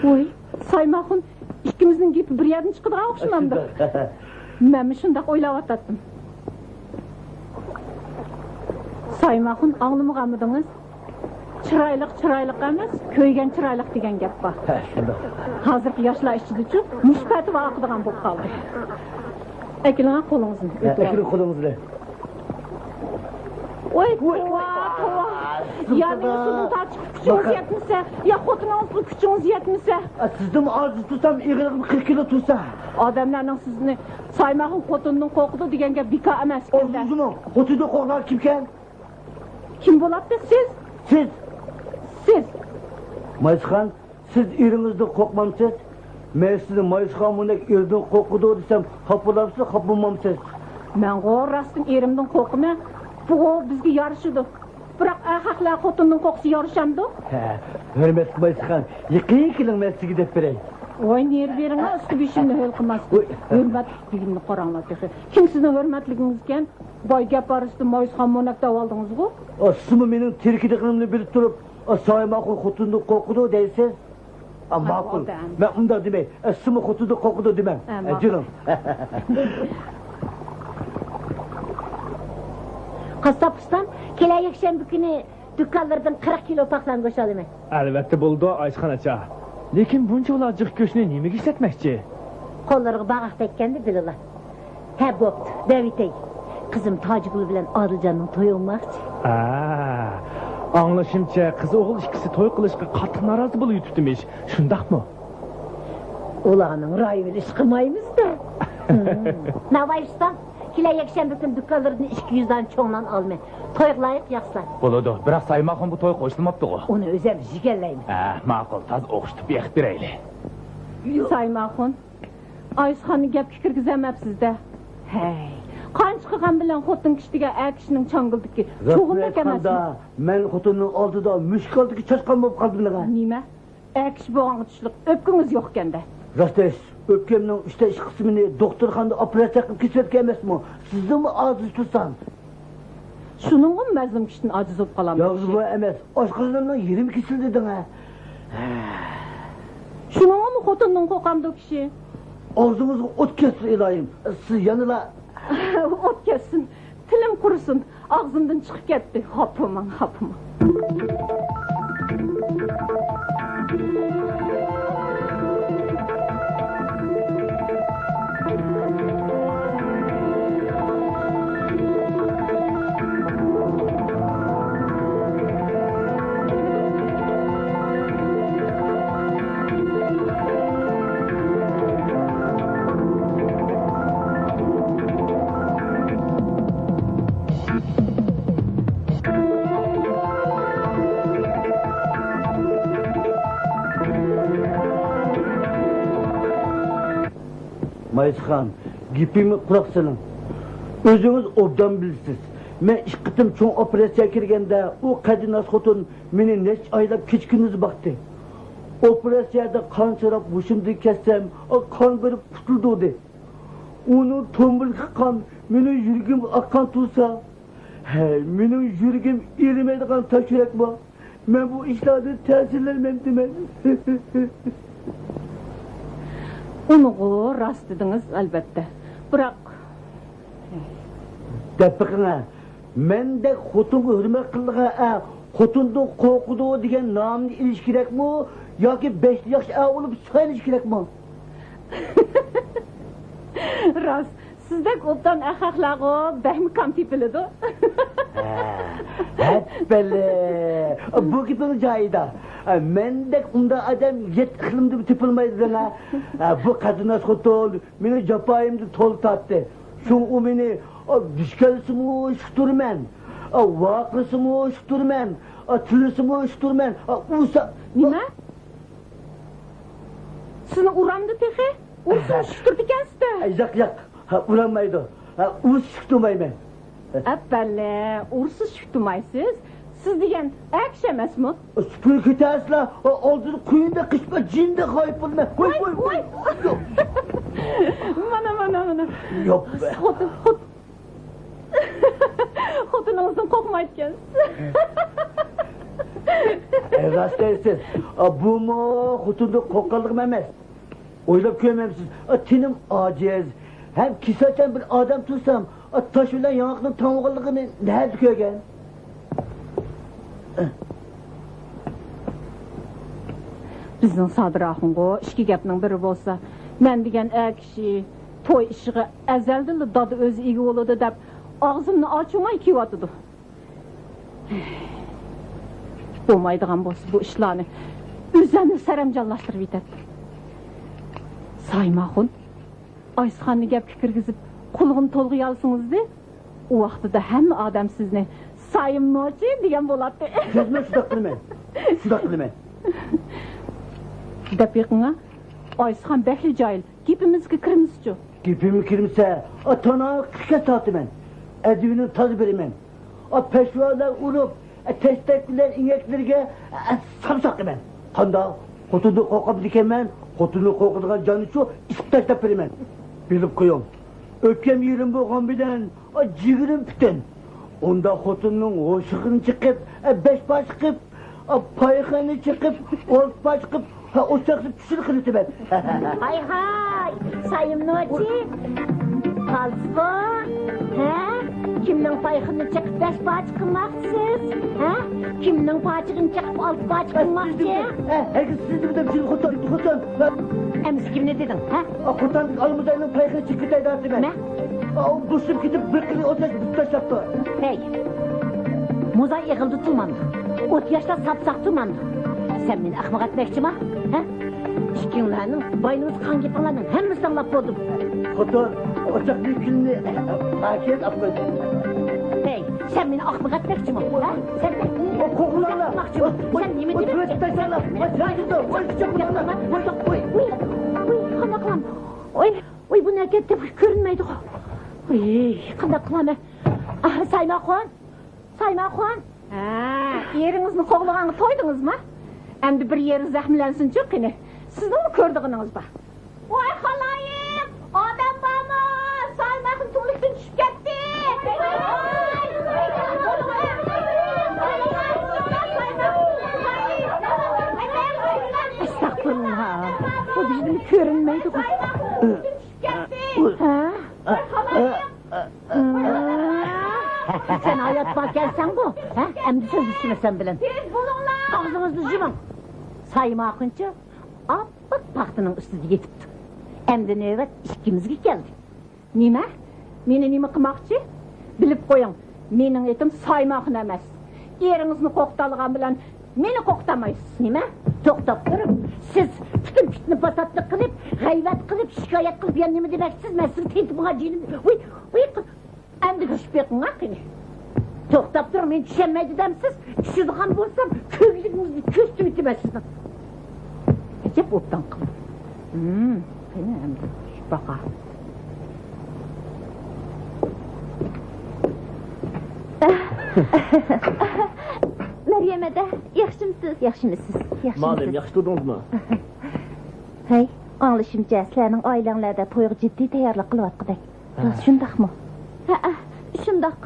ۋوي، سايماخۇن، ئىككىمىزنىڭ گېپى بىر يەردىن چىقىدىغان ئوخشىمامدۇ؟ شۇنداق. مەنمۇ شۇنداق ئويلاۋاتاتتىم. سايماخۇن، ئاڭلىمىغانمىدىڭىز؟ چىرايلىق چىرايلىق ئەمەس، كۆيگەن چىرايلىق دېگەن گەپ بار. ھە، شۇنداق. ھازىرقى ياشلار ئىچىدىچۇ مۇشۇ پەتىۋا ئاقىدىغان بولۇپ قالدى. ئەكېلىڭە قولىڭىزنى. ھە، ئۆتۈۋالىڭ. ئەكېلىڭ قولىڭىزنى. ۋوي، ۋوي، توۋا، ۋوي. توۋا. يا مېنى سۇدىن تارتىشقا كۈچىڭىز يەتمىسە، يا خوتۇنىڭىزغا كۈچىڭىز يەتمىسە. ئە، سىزدىنمۇ ئاجىز تۇرسام، ئېغىرلىقىم قىرىق كىلو تۇرسا. ئادەملەرنىڭ سىزنى سايماخۇن خوتۇندىن قورقىدۇ دېگەن گەپ بىكار ئەمەس ئىكەن-دە. ئۇزۇنمۇ؟ خوتۇندىن قورقىدىغان كىمكەن؟ كىم بولاتتى؟ سىز؟ سىز. سىز. مايسىخان، سىز ئېرىڭىزدىن قورقمامسىز؟ مەن سىزنى مايسىخان مۇندەك ئېرىدىن قورقىدۇ دېسەم، خاپا بولامسىز، خاپا بولمامسىز؟ مەنغۇ راستتىن ئېرىمدىن قورقىمەن. بۇغۇ بىزگە يارىشىدۇ. بىراق ئەرخەقلەر خوتۇندىن قورقسا يارىشامدۇ؟ ھە، ھۆرمەتلىك مايسىخان، يېقىن كېلىڭ، مەن سىزگە دەپ بېرەي. ۋاي، نېرى بېرىڭە، ئۈستى بېشىمنى ھۆل قىلماستىن. ۋوي. ھۆرمەتلىك دېگىنىنى قاراڭلار تېخى. كىم سىزنىڭ ھۆرمەتلىكىڭىزكەن؟ باي گەپ ئارىسىدا مايسىخان مونەك دەۋالدىڭىزغۇ؟ ئا، سىزمۇ مېنىڭ تېرىكىدىغىنىمنى بىلىپ تۇرۇپ، ئا، سايماخۇن خوتۇندىن قورقىدۇ دەيسىز؟ ئا، ماقۇل. مەن ئۇنداق دېمەي. ئا، سىزمۇ خوتۇندىن قورقىدۇ دېمەڭ. ئا، ئا، ماقۇل. جېنىم. قاسساپ ئۇستام، كېلەر يەكشەنبە كۈنى دۇكانلىرىدىن قىرىق كىلو پاخلانغۇچ ئالىمەن. ئەلۋەتتە بولىدۇ، ئايسىخان ئاچا. لېكىن بۇنچىۋالا جىق گۆشنى نېمىگە ئىشلەتمەكچى؟ قوللىرىغا باغاق تەگكەندە بىلىلا. ھە، بوپتۇ، دەۋېتەي. قىزىم تاجىگۈل بىلەن ئادىلجاننىڭ تويى بولماقچى. ھە، ئاڭلىشىمچە، قىز ئوغۇل ئىككىسى توي قىلىشقا قاتتىق نارازى بولۇۋېتىپتىمىش. شۇنداقمۇ؟ ئۇلارنىڭ رايىۋېلىشى قىلمايمىز-دە. ناۋاي ئۇستا، كېلەر يەكشەنبە كۈنى دۇكانلىرىدىن ئىككى يۈز دانە چوڭ نان ئالىمەن. تويغا لايىق ياقسىلار. بولىدۇ، بىراق سايماخۇن بۇ توي قوشۇلماپتىغۇ. ئۇنى ئۆزۈم يېگەنلەيمەن. ھە، ماقۇل، تازا ئوخشىتىپ بېقىپ بېرەيلى. سايماخۇن، ئايسىخاننى گەپكە كىرگۈزەلمەپسىز-دە. ھەي، قانچە قىلغان بىلەن خوتۇن كىشى دېگەن ئەر كىشىنىڭ چاڭگىلىدىكى چوغۇندەك ئەمەسمۇ؟ مەن خوتۇننىڭ ئالدىدا مۈشۈك ئالدىدىكى چاشقان بولۇپ قالدىم دېغە. نېمە؟ ئەر كىشى بولغانغا تۇشلۇق ئۆپكىڭىز يوقكەن-دە. راست ئېيتىش، ئۆپكەمنىڭ ئۈچتە ئىككى قىسمىنى دوختۇرخانىدا ئوپېراتسىيە قىلىپ كېسىۋەتكەن ئەمەسمۇ؟ سىزدىنمۇ ئاجىز تۇرسام. شۇنىڭغىمۇ مەزلۇم كىشىدىن ئاجىز بولۇپ قالامدۇ؟ يالغۇز بۇ ئەمەس، ئاشقازىنىمنىڭ يېرىمى كېسىلدى دېدىڭە. شۇنىڭغىمۇ خوتۇندىن قورقامدۇ كىشى؟ ئاغزىڭىزغا ئوت كەتسۇن ئىلاھىم، سىز يەنىلا. ئوت كەتسۇن، تىلىم قۇرۇسۇن. ئاغزىمدىن چىقىپ كەتتى. خاپا بولماڭ، خاپا بولماڭ. مايسىخان، گېپىمگە قۇلاق سېلىڭ. ئۆزىڭىز ئوبدان بىلىسىز. مەن ئىككى قېتىم چوڭ ئوپېراتسىيەگە كىرگەندە، ئۇ قەدىناس خوتۇن مېنى نەچچە ئايلاپ كېچە-كۈندۈز باقتى. ئوپېراتسىيەدە قانسىراپ ھوشۇمدىن كەتسەم، قان بېرىپ قۇتۇلدۇردى. ئۇنىڭ تومۇرىدىكى قان مېنىڭ يۈرىكىمگە ئاققان تۇرسا، ھەي، مېنىڭ يۈرىكىم ئېرىمەيدىغان تاش يۈرەكمۇ؟ مەن بۇ ئىشلاردىن تەسىرلەنمەمتىمەن. ئۇنىغۇ راست دېدىڭىز، ئەلۋەتتە. بىراق. دەپ بېقىڭە، مەندەك خوتۇنغا ھۆرمەت قىلىدىغان ئەر خوتۇندىن قورقىدۇ دېگەن نامنى ئېلىش كېرەكمۇ ياكى بەشتە ياخشى ئەر بولۇپ سايلىنىش كېرەكمۇ؟ راست، سىزدەك ئوبدان ئەخمەقلەرغۇ بەكمۇ كام تېپىلىدۇ. ھە، ھەپپىلى! بۇ گېپىڭ جايىدا. مەندەك ئۇنداق ئادەم يەتتە ئىقلىمدىمۇ تېپىلمايدۇ دەڭە. بۇ قەدىناس خوتۇن مېنىڭ جاپايىمنى تولا تارتتى. شۇڭا ئۇ مېنى، ئا، دۈشكەلسىمۇ ئۇشتۇرىمەن، ئا، ۋارقىرىسىمۇ ئۇشتۇرىمەن، ئا، تىللىسىمۇ ئۇشتۇرىمەن، ئا، ئۇرسا. نېمە؟ سىزنى ئۇرامدۇ تېخى؟ ئۇرسا ئۇشتۇرىدىكەنسىز-دە. ئە، ياق، ياق، ھە، ئۇرالمايدۇ. ھە، ئۇرسا ئۇشتۇرمايمەن. ئەپەللە، ئۇرسا ئۇشتۇرمايسىز. سىز دېگەن ئەر كىشى ئەمەسمۇ؟ سۈپۈرگە كۆتەرسىلا، ئالدىدا قۇيۇندەك قېچىپ، جىندەك غايىب بولىمەن. ۋاي، ۋاي، ۋاي، ۋاي. ياق. مانا، مانا، مانا. ياق. خوتۇن، خوت-، خوتۇنىڭىزدىن قورقمايدىكەنسىز. ئەي، راست دەيسىز. ئا، بۇمۇ خوتۇندىن قورققانلىقىم ئەمەس. ئويلاپ كۆرمەمسىز؟ ئا، تېنىم ئاجىز ھەم كېسەلچان بىر ئادەم تۇرسام، ئا، تاش بىلەن ياڭاقنىڭ تەڭ بولغانلىقىنى نەدە كۆرگەن؟ بىزنىڭ سادىر ئاخۇنغۇ ئىككى گەپنىڭ بىرى بولسا، مەن دېگەن ئەر كىشى توي ئىشىغا ئەزەلدىنلا دادا ئۆزى ئىگە بولىدۇ دەپ، ئاغزىمنى ئاچۇرماي كېلىۋاتىدۇ. بولمايدىغان بولسا بۇ ئىشلارنى ئۆزۈملا سەرەمجانلاشتۇرۇۋېتەتتىم. سايماخۇن، ئايسىخاننى گەپكە كىرگۈزۈپ، قۇلىقىنى تولغىيالىسىڭىزدى، ئۇ ۋاقتىدا ھەممە ئادەم سىزنى سايىم نوچى دېگەن بولاتتى. جەزمەن شۇنداق قىلىمەن. شۇنداق قىلىمەن. دەپ بېقىڭا، ئايسىخان بەكلا جاھىل. گېپىمىزگە كىرمىسىچۇ؟ گېپىمگە كىرمىسە، ئاتا-ئانا قىرىق كەس تارتىمەن. ئەدىۋىنى تازا بېرىمەن. ئا، پەشۋالار ئۇرۇپ، ئە، تەشتەك بىلەن ئىنەكلىرىگە، ئە، ساپ ساقىمەن. قانداق؟ خوتۇندىن قورقامدىكەنمەن، خوتۇندىن قورقىدىغان جاننىچۇ ئېسىپ تاشلاپ بېرىمەن. بىلىپ قويۇڭ، ئۆپكەم يېرىم بولغان بىلەن، ئا، جىگىرىم پۈتۈن. ئۇنداق خوتۇننىڭ ھوشىغىنى چېقىپ، ئە، بەش پاچىقىپ، ئا، پايخىنى چېقىپ، ئون پاچىقىپ، ھە، ئوچاقنى چۈشۈرۈپ قىلىۋېتىمەن. ھاي، ھاي، سايىم نوچى، قالدىسىغۇ؟ ھە؟ كىمنىڭ پايخىنىنى چېقىپ بەش پاچە قىلماقچىسىز؟ ھە؟ كىمنىڭ پاچىقىنى چېقىپ ئالتە پاچە قىلماقچى؟ ھە، ھەرگىز سىزنى دېمىدىم، خوتۇن، خوتۇن. ئەمىسە كىمنى دېدىڭ، ھە؟ ئا، خوتەندىكى ئالمۇزاينىڭ پايخىنى چېقىپ كېتەي دەۋاتىمەن. نېمە؟ ئا، ئۇ بوشىلىپ كېتىپ بىر قېرى ئوچاق بۇزۇپ تاشلاپتۇ. ھەي، موزاي ئېغىلدا تۇرمامدۇ؟ ئوت ياشلار ساپساق تۇرمامدۇ؟ سەن مېنى ئەخمەق ئەتمەكچىما؟ ھە؟ ئىككىڭلارنىڭ باينىڭىز قان گېپىڭلارنىڭ ھەممىسىنى ئاڭلاپ بولدۇم. خوتۇن، ئوچاقنىڭ كۈلىنى پاكىز ئاپقويدى. ھەي، سەن مېنى ئاقمىق ئەتمەكچىمۇ؟ ھە؟ سەن مېنى ئاقماقچىمۇ؟ سەن نېمە دېمەكچى؟ ۋوي، ۋوي، قانداق قىلام؟ ۋوي، ۋوي، بۇ نەگە كەتتى؟ كۆرۈنمەيدىغۇ. ۋوي، قانداق قىلامەن؟ ئاھ، سايماخۇن! سايماخۇن! ھە، ئېرىڭىزنى قوغلىغانغا تويدىڭىزمۇ؟ ئەمدى بىر يېرى زەخىملەنسۇنچۇ قېنى. سىزنىڭمۇ كۆرىدىغىنىڭىز بار. ۋاي خالايىق! ئادەم بارمۇ؟ سايماخۇن تۈۋلۈكتىن چۈشۈپ كەتتى! ئەستەغپۇرۇللا! بۇ بىزگىمۇ كۆرۈنمەيدىغۇ. ھە؟ سەن ھايات باركەنسەنغۇ؟ ھە؟ ئەمدى سۆزلىشىمەن سەن بىلەن. تېز بولۇڭلار! ئاغزىڭىزنى يۇمۇڭ! سايماخۇنچە ئاپئاق پاختىنىڭ ئۈستىدە يېتىپتۇ. ئەمدى نۆۋەت ئىككىمىزگە كەلدى. نېمە؟ مېنى نېمە قىلماقچى؟ بىلىپ قويۇڭ، مېنىڭ ئېتىم سايماخۇن ئەمەس. ئېرىڭىزنى قورقۇتالىغان بىلەن مېنى قورقۇتالمايسىز. نېمە؟ توختاپ تۇرۇڭ. سىز پۈتۈن پىتنە-پاساتلىق قىلىپ، غەيۋەت قىلىپ، شىكايەت قىلىپ، يەنە نېمە دېمەكچىسىز؟ مەن سىزگە تېتىپ ماڭا جېنىم. ۋۇي، ۋۇي، ئەمدى چۈشۈپ بېقىڭ ھە قېنى. توختاپ تۇرۇڭ، مېنى چۈشەنمەيدۇ دەمسىز؟ چۈشىدىغان بولسام، كۆكلىكىڭىزنى كۆزىتىۋېتىمەن سىزنىڭ. ئەجەب ئوبدان قىلدىم. ھىم، قېنى ئەمدى چۈشۈپ باقاي. مەريەم ھەدە، ياخشىمۇسىز؟ ياخشىمۇسىز؟ ياخشىمۇسىز؟ مالىم، ياخشى تۇردىڭىزمۇ؟ ھەي، ئاڭلىشىمچە، سىلەرنىڭ ئائىلەڭلەردە تويغا جىددىي تەييارلىق قىلىۋاتقۇدەك. راست شۇنداقمۇ؟ ھەئە، شۇنداق.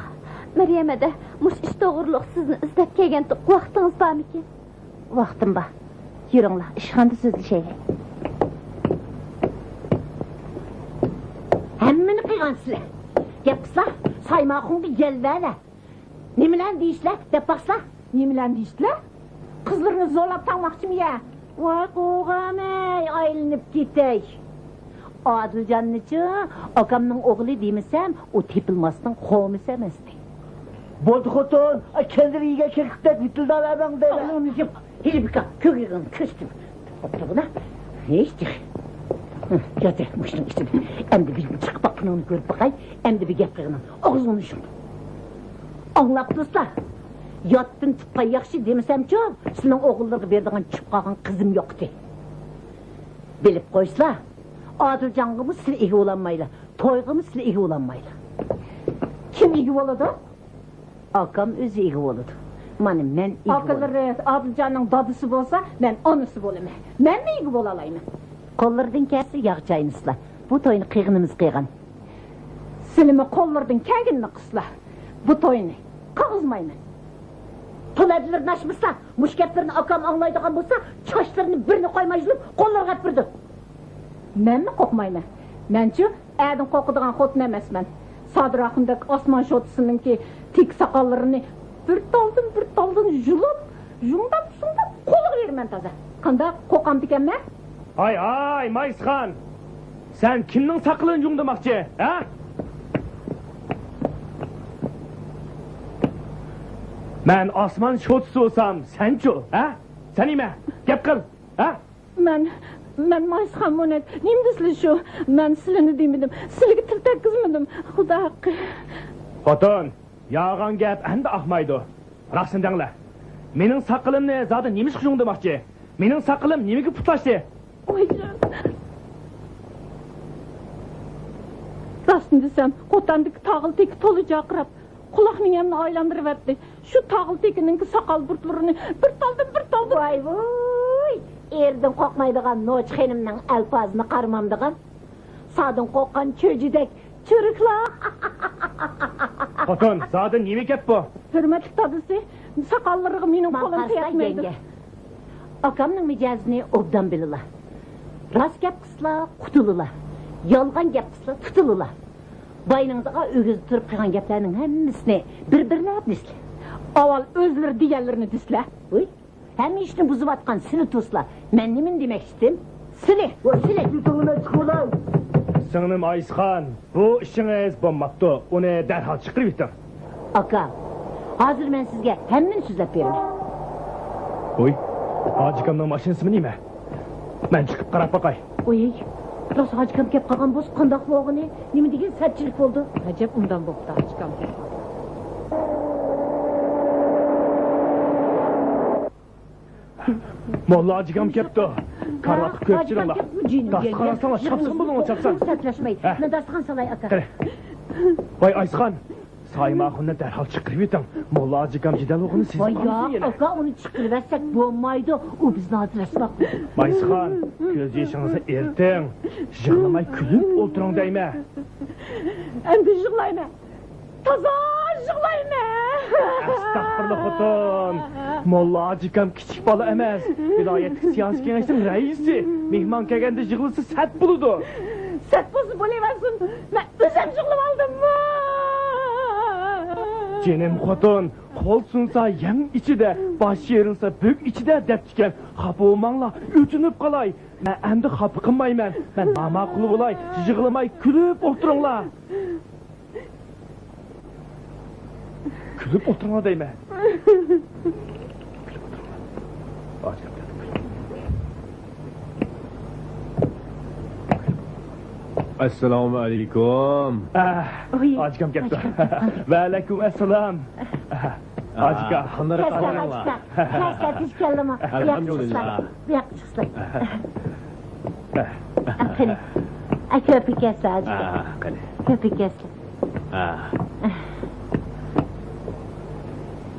مەريەم ھەدە، مۇشۇ ئىش توغرۇلۇق سىزنى ئىزدەپ كەلگەنتۇق. ۋاقتىڭىز بارمىكىن؟ ۋاقتىم بار. يۈرۈڭلار، ئىشخانىدا سۆزلىشەيلى. ھەممىنى قىلغان سىلەر. گەپ قىلسا، سايماخۇنغا يەل بەرلە. نېمىلەرنى دېيىشلەر، دەپ باقسا. نېمىلەرنى دېيىشلەر؟ قىزلىرىنى زورلاپ تاڭماقچىمۇ يە؟ ۋاي قوغامەي، ئايلىنىپ كېتەي. ئادىلجاننىچۇ، ئاكامنىڭ ئوغلى دېمىسەم، ئۇ تېپىلماستىن قومىسى ئەمەستى. بولدى خوتۇن، كەندىر يېگەن كېكىردەك ۋىتىلداۋەرمەڭ دەيمەن. ھېلى بىكار كۆكرىكىڭنى كۆستۈم. بولۇپتۇ بۇنا. ھېچ. ياتە مۇشۇنىڭ ئىچىدە. ئەمدى بىر چىقىپ باققىنىڭنى كۆرۈپ باقاي. ئەمدى بىر گەپ قىلغىنىڭ. ئاغزىڭنى يۇم. ئاڭلاپتۇرسىلا. ياتتىن تۇغقان ياخشى دېمىسەمچۇ، سىلىنىڭ ئوغۇللىرىغا بېرىدىغان چۈشۈپ قالغان قىزىم يوقتى. بىلىپ قويسىلا، ئادىلجانغىمۇ سىلى ئىگە بولالمايلا، تويغىمۇ سىلى ئىگە بولالمايلا. كىم ئىگە بولىدۇ؟ ئاكام ئۆزى ئىگە بولىدۇ. مانا مەن ئىگە بولىمەن. ئاكىلىرى ئادىلجاننىڭ دادىسى بولسا، مەن ئانىسى بولىمەن. مەنمۇ ئىگە بولالايمەن. قوللىرىدىن كەلسە ياغ چاينىسىلا. بۇ توينى قىلغىنىمىز قىلغان. سىلىمۇ قوللىرىدىن كەلگىنىنى قىلسىلا. بۇ توينى قىلغۇزمايمەن. تولا ئەدىلىرىنى ئاچمىسىلا، مۇشۇ گەپلىرىنى ئاكام ئاڭلايدىغان بولسا، چاچلىرىنى بىرىنى قويماي يۇلۇپ، قوللىرىغا ئەپ بېرىدۇ. مەنمۇ قورقمايمەن. مەنچۇ ئەدىن قورقىدىغان خوتۇن ئەمەسمەن. سادىر ئاخۇندەك ئاسمان شوتىسىنىڭكى تېكە ساقاللىرىنى بىر تالدىن بىر تالدىن يۇلۇپ، يۇڭداپ، سۇڭداپ قولىغا بېرىمەن تازا. قانداق، قورقامدىكەنمەن؟ ھاي، ھاي، مايسىخان! سەن كىمنىڭ ساقىلىنى يۇڭدىماقچى، ھە؟ مەن ئاسمان شوتىسى بولسام، سەنچۇ، ھە؟ سەن نېمە؟ گەپ قىل، ھە؟ مەن، مەن مايسىخان مونەك، نېمە دېسىلە شۇ؟ مەن سىلىنى دېمىدىم، سىلىگە تىل تەگكۈزمىدىم، خۇدا ھەققى. خوتۇن، يالغان گەپ ئەمدى ئاقمايدۇ. راستىنى دەڭلار. مېنىڭ ساقىلىمنى زادى نېمىشقا يۇڭدىماقچى؟ مېنىڭ ساقىلىم نېمىگە پۇتلاشتى؟ ۋايجان. راستىنى دېسەم، قوتاندىكى تاغىل تېكى تولا جارقىراپ، قۇلاق مېڭەمنى ئايلاندۇرۇۋەتتى. شۇ تاغىل تېكىنىڭكى ساقال بۇرۇتلىرىنى بىر تالدىن بىر تالدىن. ۋاي ۋۇي! ئېرىدىن قورقمايدىغان نوچى خېنىمنىڭ ئەلپازىنى قارىمامدىغان. سادىن قورققان چۆجىدەك چۈرۈكلا. خوتۇن، زادى نېمە گەپ بۇ؟ ھۆرمەتلىك دادىسى، ساقاللىرىغا مېنىڭ قولۇم تەگمەيدۇ. ئاكامنىڭ مىجەزىنى ئوبدان بىلىلا. راست گەپ قىلسىلا، قۇتۇلىلا. يالغان گەپ قىلسىلا، تۇتۇلىلا. باينىڭىزغا ئۆگىزىپ تۇرۇپ قىلغان گەپلەرنىڭ ھەممىسىنى بىر-بىرلەپ دېسىلە. ئاۋۋال ئۆزلىرى دېگەنلىرىنى دېسىلە. ۋۇي، ھەممە ئىشنى بۇزۇۋاتقان سىلى تۇرسىلا. مەن نېمىنى دېمەكچىدىم؟ سىلى، ۋۇي، سىلى. سىڭلىم ئايسىخان، بۇ ئىشىڭىز بولماپتۇ. ئۇنى دەرھال چىقىرىۋېتىڭ. ئاكا، ھازىر مەن سىزگە ھەممىنى سۆزلەپ بېرىمەن. ۋۇي، ھاجىكامنىڭ ماشىنىسىمۇ نېمە؟ مەن چىقىپ قاراپ باقاي. ۋۇي، راست ئاچىكام كەپ قالغان بولسا قانداق بولغىنى؟ نېمە دېگەن سەتچىلىك بولدى؟ ئەجەب ئوبدان بوپتۇ ئاچىكام كەپ قالغان. موللا ئاچىكام كەپتۇ. كارىۋاتقا كۆپ چىرىڭلار. داستىخان ئاچساڭلار، چاپسان بولۇڭلار، چاپسان. سەتلەشمەي. ھە. مەن داستىخان سالاي، ئاكا. قېنى. ۋاي ئايسىخان، سايىم ئاخۇننى دەرھال چىقىرىۋېتىڭ. موللا ئاچىكام جېدەل ئوغلىنى سېزىپ قالمىسۇن يەنە. ئاكا، ئۇنى چىقىرىۋەتسەك بولمايدۇ. ئۇ بىزنى ئاجراشماق. ئايسىخان، كۆز يېشىڭىزنى ئېرىتىڭ. يىغلىماي كۈلۈپ ئولتۇرۇڭ دەيمەن. ئەمدى يىغلايمەن. تازا يىغلايمەن. ئەستەغپۇرۇللا خوتۇن. موللا ئاچىكام كىچىك بالا ئەمەس. ۋىلايەتلىك سىياسىي كېڭەشنىڭ رەئىسى. مېھمان كەلگەندە يىغلىسا سەت بولىدۇ. سەت بولسا بولۇۋەرسۇن. مەن ئۆزۈم يىغلىۋالدىم. جېنىم خوتۇن، قول سۇنسا يەڭ ئىچىدە، باش يېرىلسا بۆك ئىچىدە دەپتىكەن. خاپا بولماڭلار، ئۆتۈنۈپ قالاي. مەن ئەمدى خاپا قىلمايمەن. مەن ناماقۇل بولاي، يىغلىماي كۈلۈپ ئولتۇرۇڭلار. كۈلۈپ ئولتۇرۇڭلار دەيمەن. ئەسسالامۇ ئەلەيكۇم. ئاچىكام كەپتۇ. ۋەئەلەيكۇم ئەسسالام. ئاچىكا. قانداق ئەھۋالىڭلار؟ ئەلھەمدۇلىللا. بۇياققا چىقسىلا. قېنى. ئە، كۆپۈك يەسىلە، ئاچىكا. قېنى. كۆپۈك يەسىلە.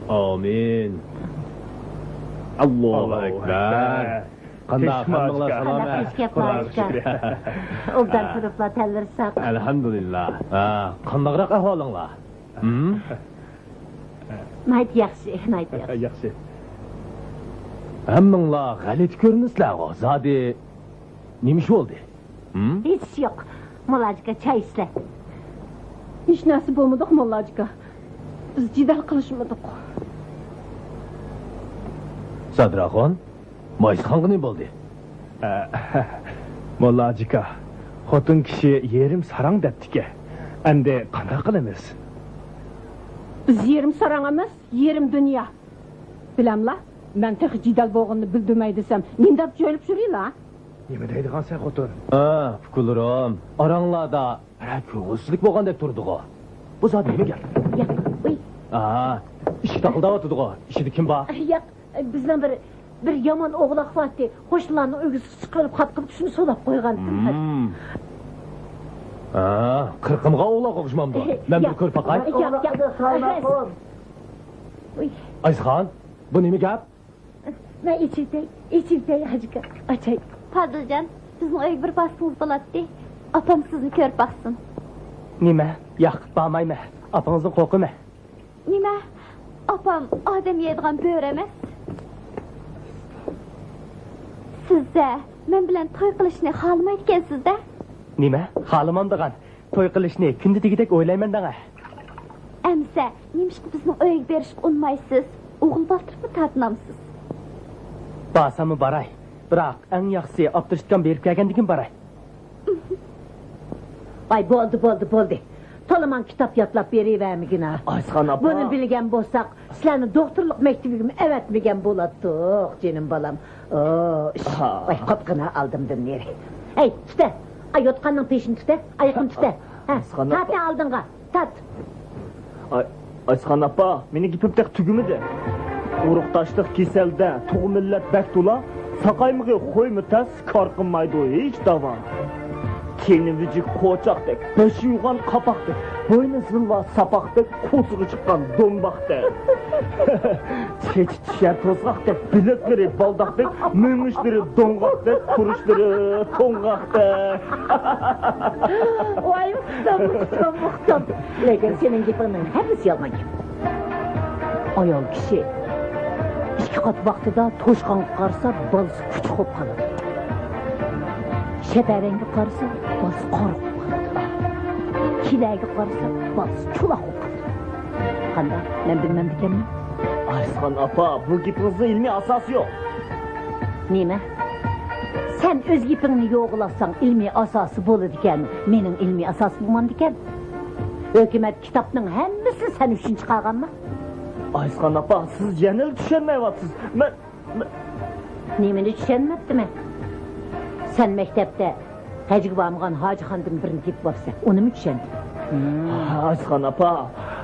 ئامىن. ئاللاھۇ ئەكبەر. قانداق، ھەممىڭلار سالامەت؟ قانداق ئىش گەپ بار ئىكەن؟ ئوبدان تۇرۇپلا، تەنلىرى ساق. ئەلھەمدۇلىللا. ھە، قانداقراق ئەھۋالىڭلار؟ ھىم؟ ناھايىتى ياخشى، ناھايىتى ياخشى. ياخشى. ھەممىڭلار غەلىتە كۆرۈنىسىلەرغۇ، زادى نېمە ئىش بولدى؟ ھىم؟ ھېچ ئىش يوق. موللاجىكا، چاي ئىچسىلە. ھېچ نەرسە بولمىدۇق، موللاجىكا. بىز جېدەل قىلىشمىدۇق. سادىر ئاخۇن، مايسىخانغا نېمە بولدى؟ ئە، موللاجىكا، خوتۇن كىشى يېرىم ساراڭ دەپتىكەن. ئەمدى قانداق قىلىمىز؟ بىز يېرىم ساراڭ ئەمەس، يېرىم دۇنيا. بىلەملا، مەن تېخى جېدەل بولغىنىنى بىلدۈرمەي دېسەم، نېمە دەپ جۆيلۈپ يۈرىلا؟ نېمە دەيدىغانسەن خوتۇن؟ ھە، ئۇكىلىرىم، ئاراڭلاردا بىرەر كۆڭۈلسىزلىك بولغاندەك تۇرىدىغۇ. بۇ زادى نېمە گەپ؟ ياق، ئۇي. ئا، ئىشىك تاقىلداۋاتىدىغۇ. ئىچىدە كىم بار؟ ياق، بىزنىڭ بىر، بىر يامان ئوغلاق بارتى. قوشنىلارنىڭ ئۆگزىسىگە چىقىرىپ قاپقىپتۇ، شۇنى سولاپ قويغانتىم. ھىم. ھا، قىرقىمغا ئوغلاق ئوخشىمامدۇ؟ مەن بىر كۆرۈپ باقاي. ياق، ياق. ئۇي. ئايسىخان، بۇ نېمە گەپ؟ مەن ئېچىۋېتەي، ئېچىۋېتەي، ھاجىكا، ئاچاي. پازىلجان، بىزنىڭ ئۆيگە بىر بارسىڭىز بولاتتى. ئاپام سىزنى كۆرۈپ باقسۇن. نېمە؟ ياق، بارمايمەن. ئاپىڭىزدىن قورقىمەن. نېمە؟ ئاپام ئادەم يەيدىغان بۆرە ئەمەس. سىز-دە مەن بىلەن توي قىلىشنى خالىمايدىكەنسىز-دە. نېمە؟ خالىمامدىغان؟ توي قىلىشنى كۈندە دېگۈدەك ئويلايمەن دەڭە. ئەمىسە، نېمىشقا بىزنىڭ ئۆيگە بېرىشقا ئۇنىمايسىز؟ ئوغۇل بالدۇرمۇ تارتىنامسىز؟ بارساممۇ باراي. بىراق، ئەڭ ياخشىسى ئاپتورىستكام بېرىپ كەلگەندىن كېيىن باراي. ۋاي، بولدى، بولدى، بولدى. تولىمان كىتاب يادلاپ بېرىۋەرمىگىن ھە. ئايسىخان ئاپا. بۇنى بىلگەن بولساق، سىلەرنى دوختۇرلۇق مەكتىۋىگىمۇ ئەۋەتمىگەن بولاتتۇق، جېنىم بالام. ئو، ئىش. ۋاي، قوپقىنا ئالدىمدىن نېرى. ھەي، تۇتە. ئاي، يوتقاننىڭ پېشىنى تۇتە. ئايىقىنى تۇتە. ھە، ئايسىخان ئاپا. تارتنى ئالدىڭغا. تارت. ئاي، ئايسىخان ئاپا، مېنىڭ گېپىم تېخى تۈگىمىدى. ئۇرۇقداشلىق كېسەلدە تۇغما ئىللەت بەك تولا، ساقايمىغى خويمۇ تەس، كار قىلمايدۇ ھېچ داۋا. تېنى ۋىجىك قوچاقتەك، بېشى يوغان قاپاقتەك، بوينى زىلۋا ساپاقتەك، قورسىقى چىققان دومباقتەك. چېچى چۈشەر توزغاقتەك، بىلەكلىرى بالداقتەك، مېڭىشلىرى دوڭغاقتەك، تۇرۇشلىرى توڭغاقتەك. ۋاي، ئۇقتۇم، ئۇقتۇم، ئۇقتۇم. لېكىن سېنىڭ گېپىڭنىڭ ھەممىسى يالغان گەپ. ئايال كىشى ئىككى قات ۋاقتىدا توشقانغا قارىسا، بالىسى كۈچۈك بولۇپ قالىدۇ. شەپەرەڭگە قارىسا، بالىسى قارا بولۇپ قالىدۇ. كېلەگە قارىسا، بالىسى چولاق بولۇپ قالىدۇ. قانداق، مەن بىلمەمدىكەنمەن؟ ئايسىخان ئاپا، بۇ گېپىڭىزنىڭ ئىلمىي ئاساسى يوق. نېمە؟ سەن ئۆز گېپىڭنى يوغىلاتساڭ، ئىلمىي ئاساسى بولىدىكەن، مېنىڭ ئىلمىي ئاساسىم بولمامدىكەن؟ ھۆكۈمەت كىتابنىڭ ھەممىسىنى سەن ئۈچۈن چىقارغانما؟ ئايسىخان ئاپا، سىز يەنىلا چۈشەنمەيۋاتىسىز. مەن، مەن نېمىنى چۈشەنمەپتىمەن؟ سەن مەكتەپتە ھەجگە بارمىغان ھاجىخاندىن بىرنى تېپىپ ئاپسەن، ئۇنىمۇ چۈشەندىم. ھاجىخان ئاپا،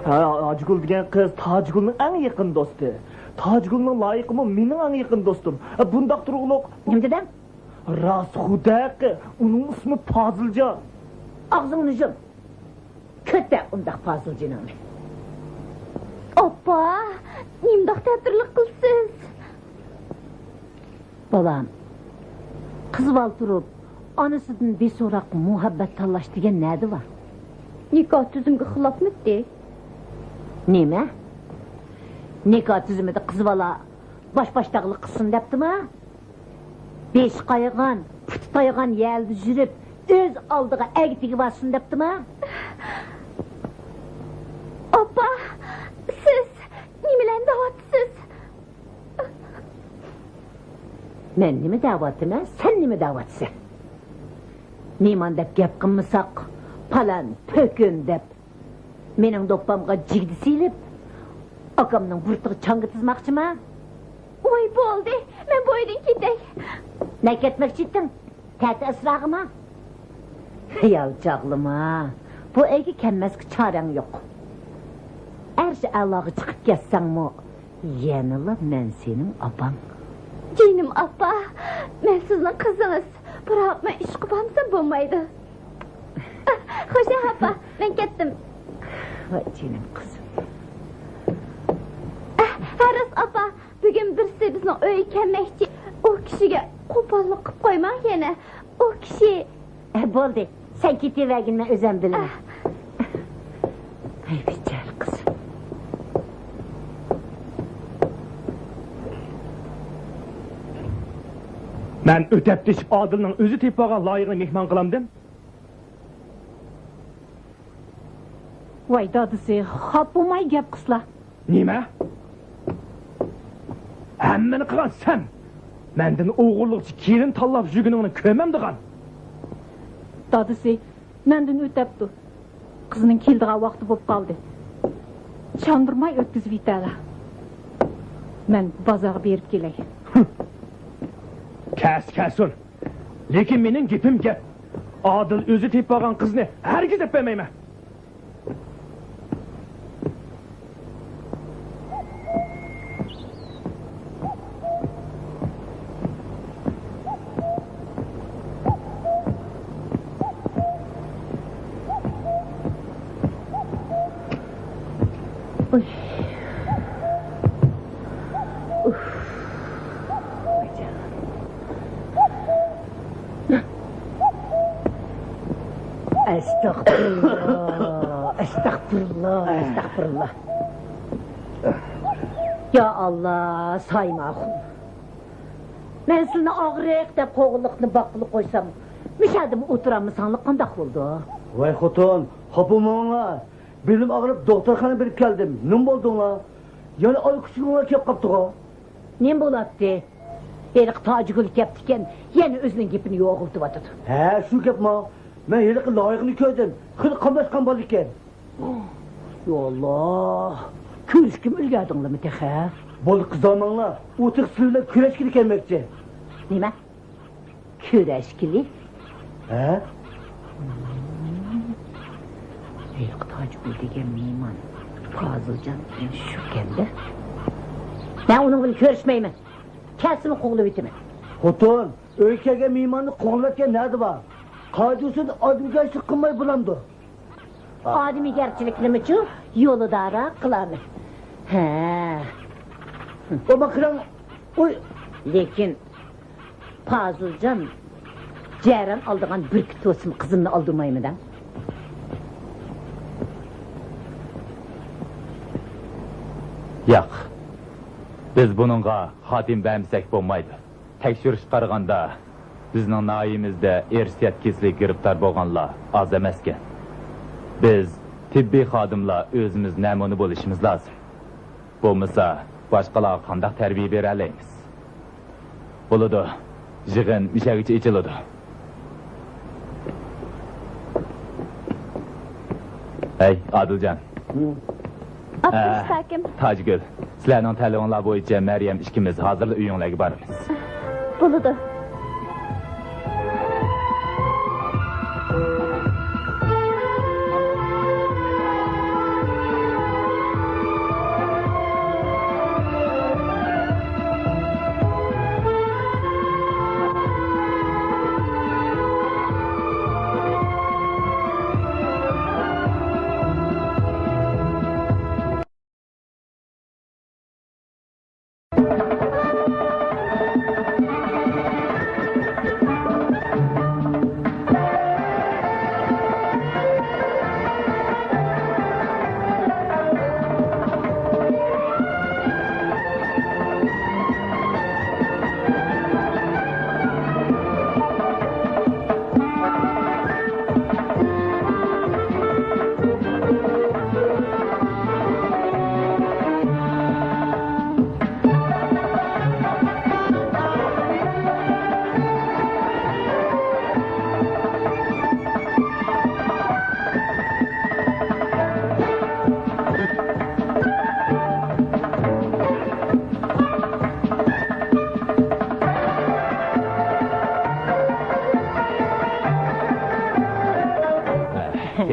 ھاجىگۈل دېگەن قىز تاجىگۈلنىڭ ئەڭ يېقىن دوستى. تاجىگۈلنىڭ لايىقىمۇ مېنىڭ ئەڭ يېقىن دوستۇم. بۇنداق تۇرۇقلۇق. نېمە دېدىڭ؟ راست خۇدا ھەققى، ئۇنىڭ ئىسمى پازىلجان. ئاغزىڭنى يۇم. كۆتەر ئۇنداق پازىلجىنىڭنى. ئاپا، نېمانداق تەتۈرلۈك قىلىسىز؟ بالام، قىز بالا تۇرۇپ، ئانىسىدىن بىسوراق مۇھەببەت تاللاش دېگەن نەدە بار؟ نىكاھ تۈزۈمگە خىلاپمىتى؟ نېمە؟ نىكاھ تۈزۈمىدە قىز بالا باش باشتاقلىق قىلسۇن دەپتىما؟ بېشى قايغان، پۇتى تايغان يەردە يۈرۈپ، ئۆز ئالدىغا ئەگىپ ئىگە بارسۇن دەپتىما؟ ئاپا، سىز نېمىلەرنى دەۋاتىسىز؟ مەن نېمە دەۋاتىمەن، سەن نېمە دەۋاتىسەن؟ مېھمان دەپ گەپ قىلمىساق، پالان، پۆكۈن دەپ مېنىڭ دوپپامغا جىگدە سېلىپ، ئاكامنىڭ بۇرۇتىغا چاڭگا تىزماقچىما؟ ۋاي، بولدى، مەن بۇ ئۆيدىن كېتەي. نەگە كەتمەكچى ئىدىڭ؟ تەتە ئەسراغىما؟ خىيال چاغلىما. بۇ ئۆيگە كەلمەسكە چارەڭ يوق. ئەرشى ئەلاغا چىقىپ كەتسەڭمۇ، يەنىلا مەن سېنىڭ ئاپاڭ. جېنىم ئاپا، مەن سىزنىڭ قىزىڭىز. بىراق مەن ئىشقا بارمىسام بولمايدۇ. خوش ئاپا، مەن كەتتىم. ۋاي جېنىم قىزىم. ھە راست ئاپا، بۈگۈن بىرسى بىزنىڭ ئۆيگە كەلمەكچى. ئۇ كىشىگە قوپاللىق قىلىپ قويماڭ يەنە. ئۇ كىشى. ئە، بولدى، سەن كېتىۋەرگىن، مەن ئۆزۈم بىلىمەن. ئە. ۋاي بىچارە قىزىم. مەن ئۆتەپ تېشىپ ئادىلنىڭ ئۆزى تېپىپ ئالغان لايىقىنى مېھمان قىلامدىم. ۋاي دادىسى، خاپا بولماي گەپ قىلسىلا. نېمە؟ ھەممىنى قىلغان سەن! مەندىن ئوغرىلىقچە كېلىن تاللاپ يۈرگىنىڭنى كۆرمەمدىغان! دادىسى، مەندىن ئۆتەپتۇ. قىزنىڭ كېلىدىغان ۋاقتى بولۇپ قالدى. چاندۇرماي ئۆتكۈزۈۋېتەرلە. مەن بازارغا بېرىپ كېلەي. كەس، كەسۇن. لېكىن مېنىڭ گېپىم گەپ. ئادىل ئۆزى تېپىپ ئالغان قىزنى ھەرگىز ئەپ بەرمەيمەن. ئۇي. ئۇف. ئەستەغپۇرۇللا، ئەستەغپۇرۇللا، ئەستەغپۇرۇللا. يا ئاللا، سايماخۇن. مەن سىلىنى ئاغرىق دەپ قوغۇنلۇقنى باققىلى قويسام، مۇشۇ يەردىمۇ ئولتۇرالمىساڭلار قانداق بولىدۇ؟ ۋاي خوتۇن، خاپا بولماڭلار. بېلىم ئاغرىپ دوختۇرخانىغا بېرىپ كەلدىم. نېمە بولدۇڭلار؟ يەنە ئايال كۈچۈكلىرىڭلار كېلىپ قاپتىغۇ. نېمە بولاتتى؟ ھېلىقى تاجىگۈل كەپتىكەن، يەنە ئۆزىنىڭ گېپىنى يوغىلىتىۋاتىدۇ. ھە، شۇ گەپمۇ. مەن ھېلىقى لايىقنى كۆردۈم. خېلى قاملاشقان بالا ئىكەن. يا ئاللا، كۆرۈشكىمۇ ئۈلگەردىڭلارمۇ تېخى؟ بولدى، قىزارماڭلار. ئۇ تېخى سىلەر بىلەن كۆرۈشكىلى كەلمەكچى. نېمە؟ كۆرۈشكىلى؟ ھە؟ ھېلىقى تاجىگۈل دېگەن مېھمان پازىلجان دېگەن شۇكەن-دە. مەن ئۇنىڭ بىلەن كۆرۈشمەيمەن. كەلسىمۇ قوغلىۋېتىمەن. خوتۇن، ئۆيگە كەلگەن مېھماننى قوغلىۋەتكەن نەدە بار؟ قائىدە-ئۇسۇلدا ئادەمگەرچىلىك قىلماي بولامدۇ؟ ئادەمگەرچىلىكنىمۇچۇ يولىداراق قىلارمەن. ھە. ئوما قىران. ئۇي. لېكىن پازىلجان، جەرەن ئالىدىغان بۈركۈت بولسىمۇ قىزىمنى ئالدىرمايمەن دەڭ. ياق. بىز بۇنىڭغا خاتىمە بەرمىسەك بولمايدۇ. تەكشۈرۈشكە قارىغاندا، بىزنىڭ ناھىيەمىزدە ئىرسىيەت كېسىلىگە گىرىپتار بولغانلار ئاز ئەمەسكەن. بىز، تېببىي خادىملار ئۆزىمىز نەمۇنە بولۇشىمىز لازىم. بولمىسا، باشقىلارغا قانداق تەربىيە بېرەلەيمىز؟ بولىدۇ، يىغىن مۇشەگىچە ئېچىلىدۇ. ھەي، ئادىلجان. ھە. ئاپتوبۇس ھاكىم. تاجگۈل، سىلەرنىڭ تەلىپىڭلار بويىچە مەريەم ئىككىمىز ھازىرلا ئۆيۈڭلارگە بارىمىز. بولىدۇ.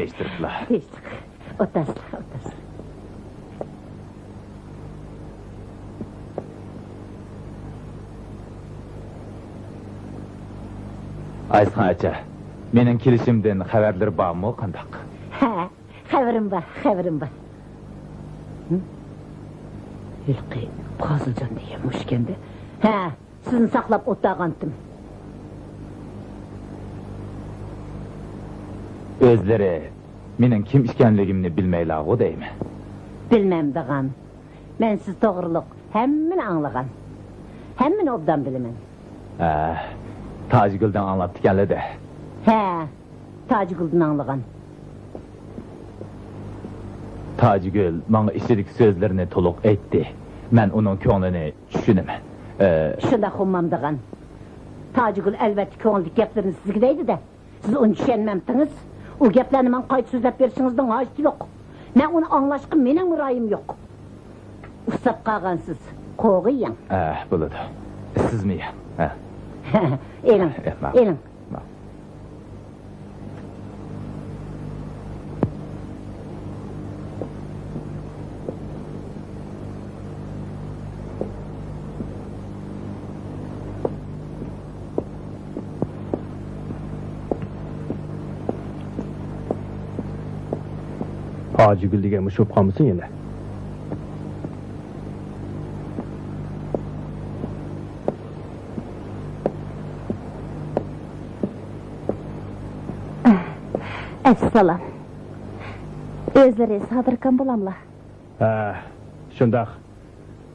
يېتىشتۈرۈپلا. تىنچلىق. ئولتۇرسىلا، ئولتۇرسىلا. ئايسىخان ئاچا، مېنىڭ كېلىشىمدىن خەۋەرلىرى بارمۇ، قانداق؟ ھە، خەۋىرىم بار، خەۋىرىم بار. ھىم؟ ھېلىقى پازىلجان دېگەن مۇشۇكەندە. ھە، سىزنى ساقلاپ ئولتۇرغانتىم. ئۆزلىرى مېنىڭ كىم ئىكەنلىكىمنى بىلمەيلاغۇ دەيمەن. بىلمەمدىغان. مەن سىز توغرۇلۇق ھەممىنى ئاڭلىغان. ھەممىنى ئوبدان بىلىمەن. ھە، تاجىگۈلدىن ئاڭلاپتىكەنلىدە. ھە، تاجىگۈلدىن ئاڭلىغان. تاجىگۈل ماڭا ئىچىدىكى سۆزلىرىنى تولۇق ئېيتتى. مەن ئۇنىڭ كۆڭلىنى چۈشىنىمەن. ئە، شۇنداق ئۇممامدىغان. تاجىگۈل ئەلۋەتتە كۆڭلىدىكى گەپلىرىنى سىزگە دەيدۇ-دە. سىز ئۇنى چۈشەنمەمتىڭىز؟ ئۇ گەپلەرنى ماڭا قايتا سۆزلەپ بېرىشىڭىزنىڭ ھاجىتى يوق. مەن ئۇنى ئاڭلاشقا مېنىڭمۇ رايىم يوق. ئۇسساپ قالغانسىز. قوغۇيۇڭ. ئە، بولىدۇ. سىزمۇ يەڭ. ھە. ئېلىڭ، ئە، ماقۇل. ئېلىڭ. ماقۇل. ھاجىگۈل دېگەن مۇشۇ بولۇپ قالمىسۇن يەنە. ئەسسالام. ئۆزلىرى سادىركام بولاملا؟ ھە، شۇنداق.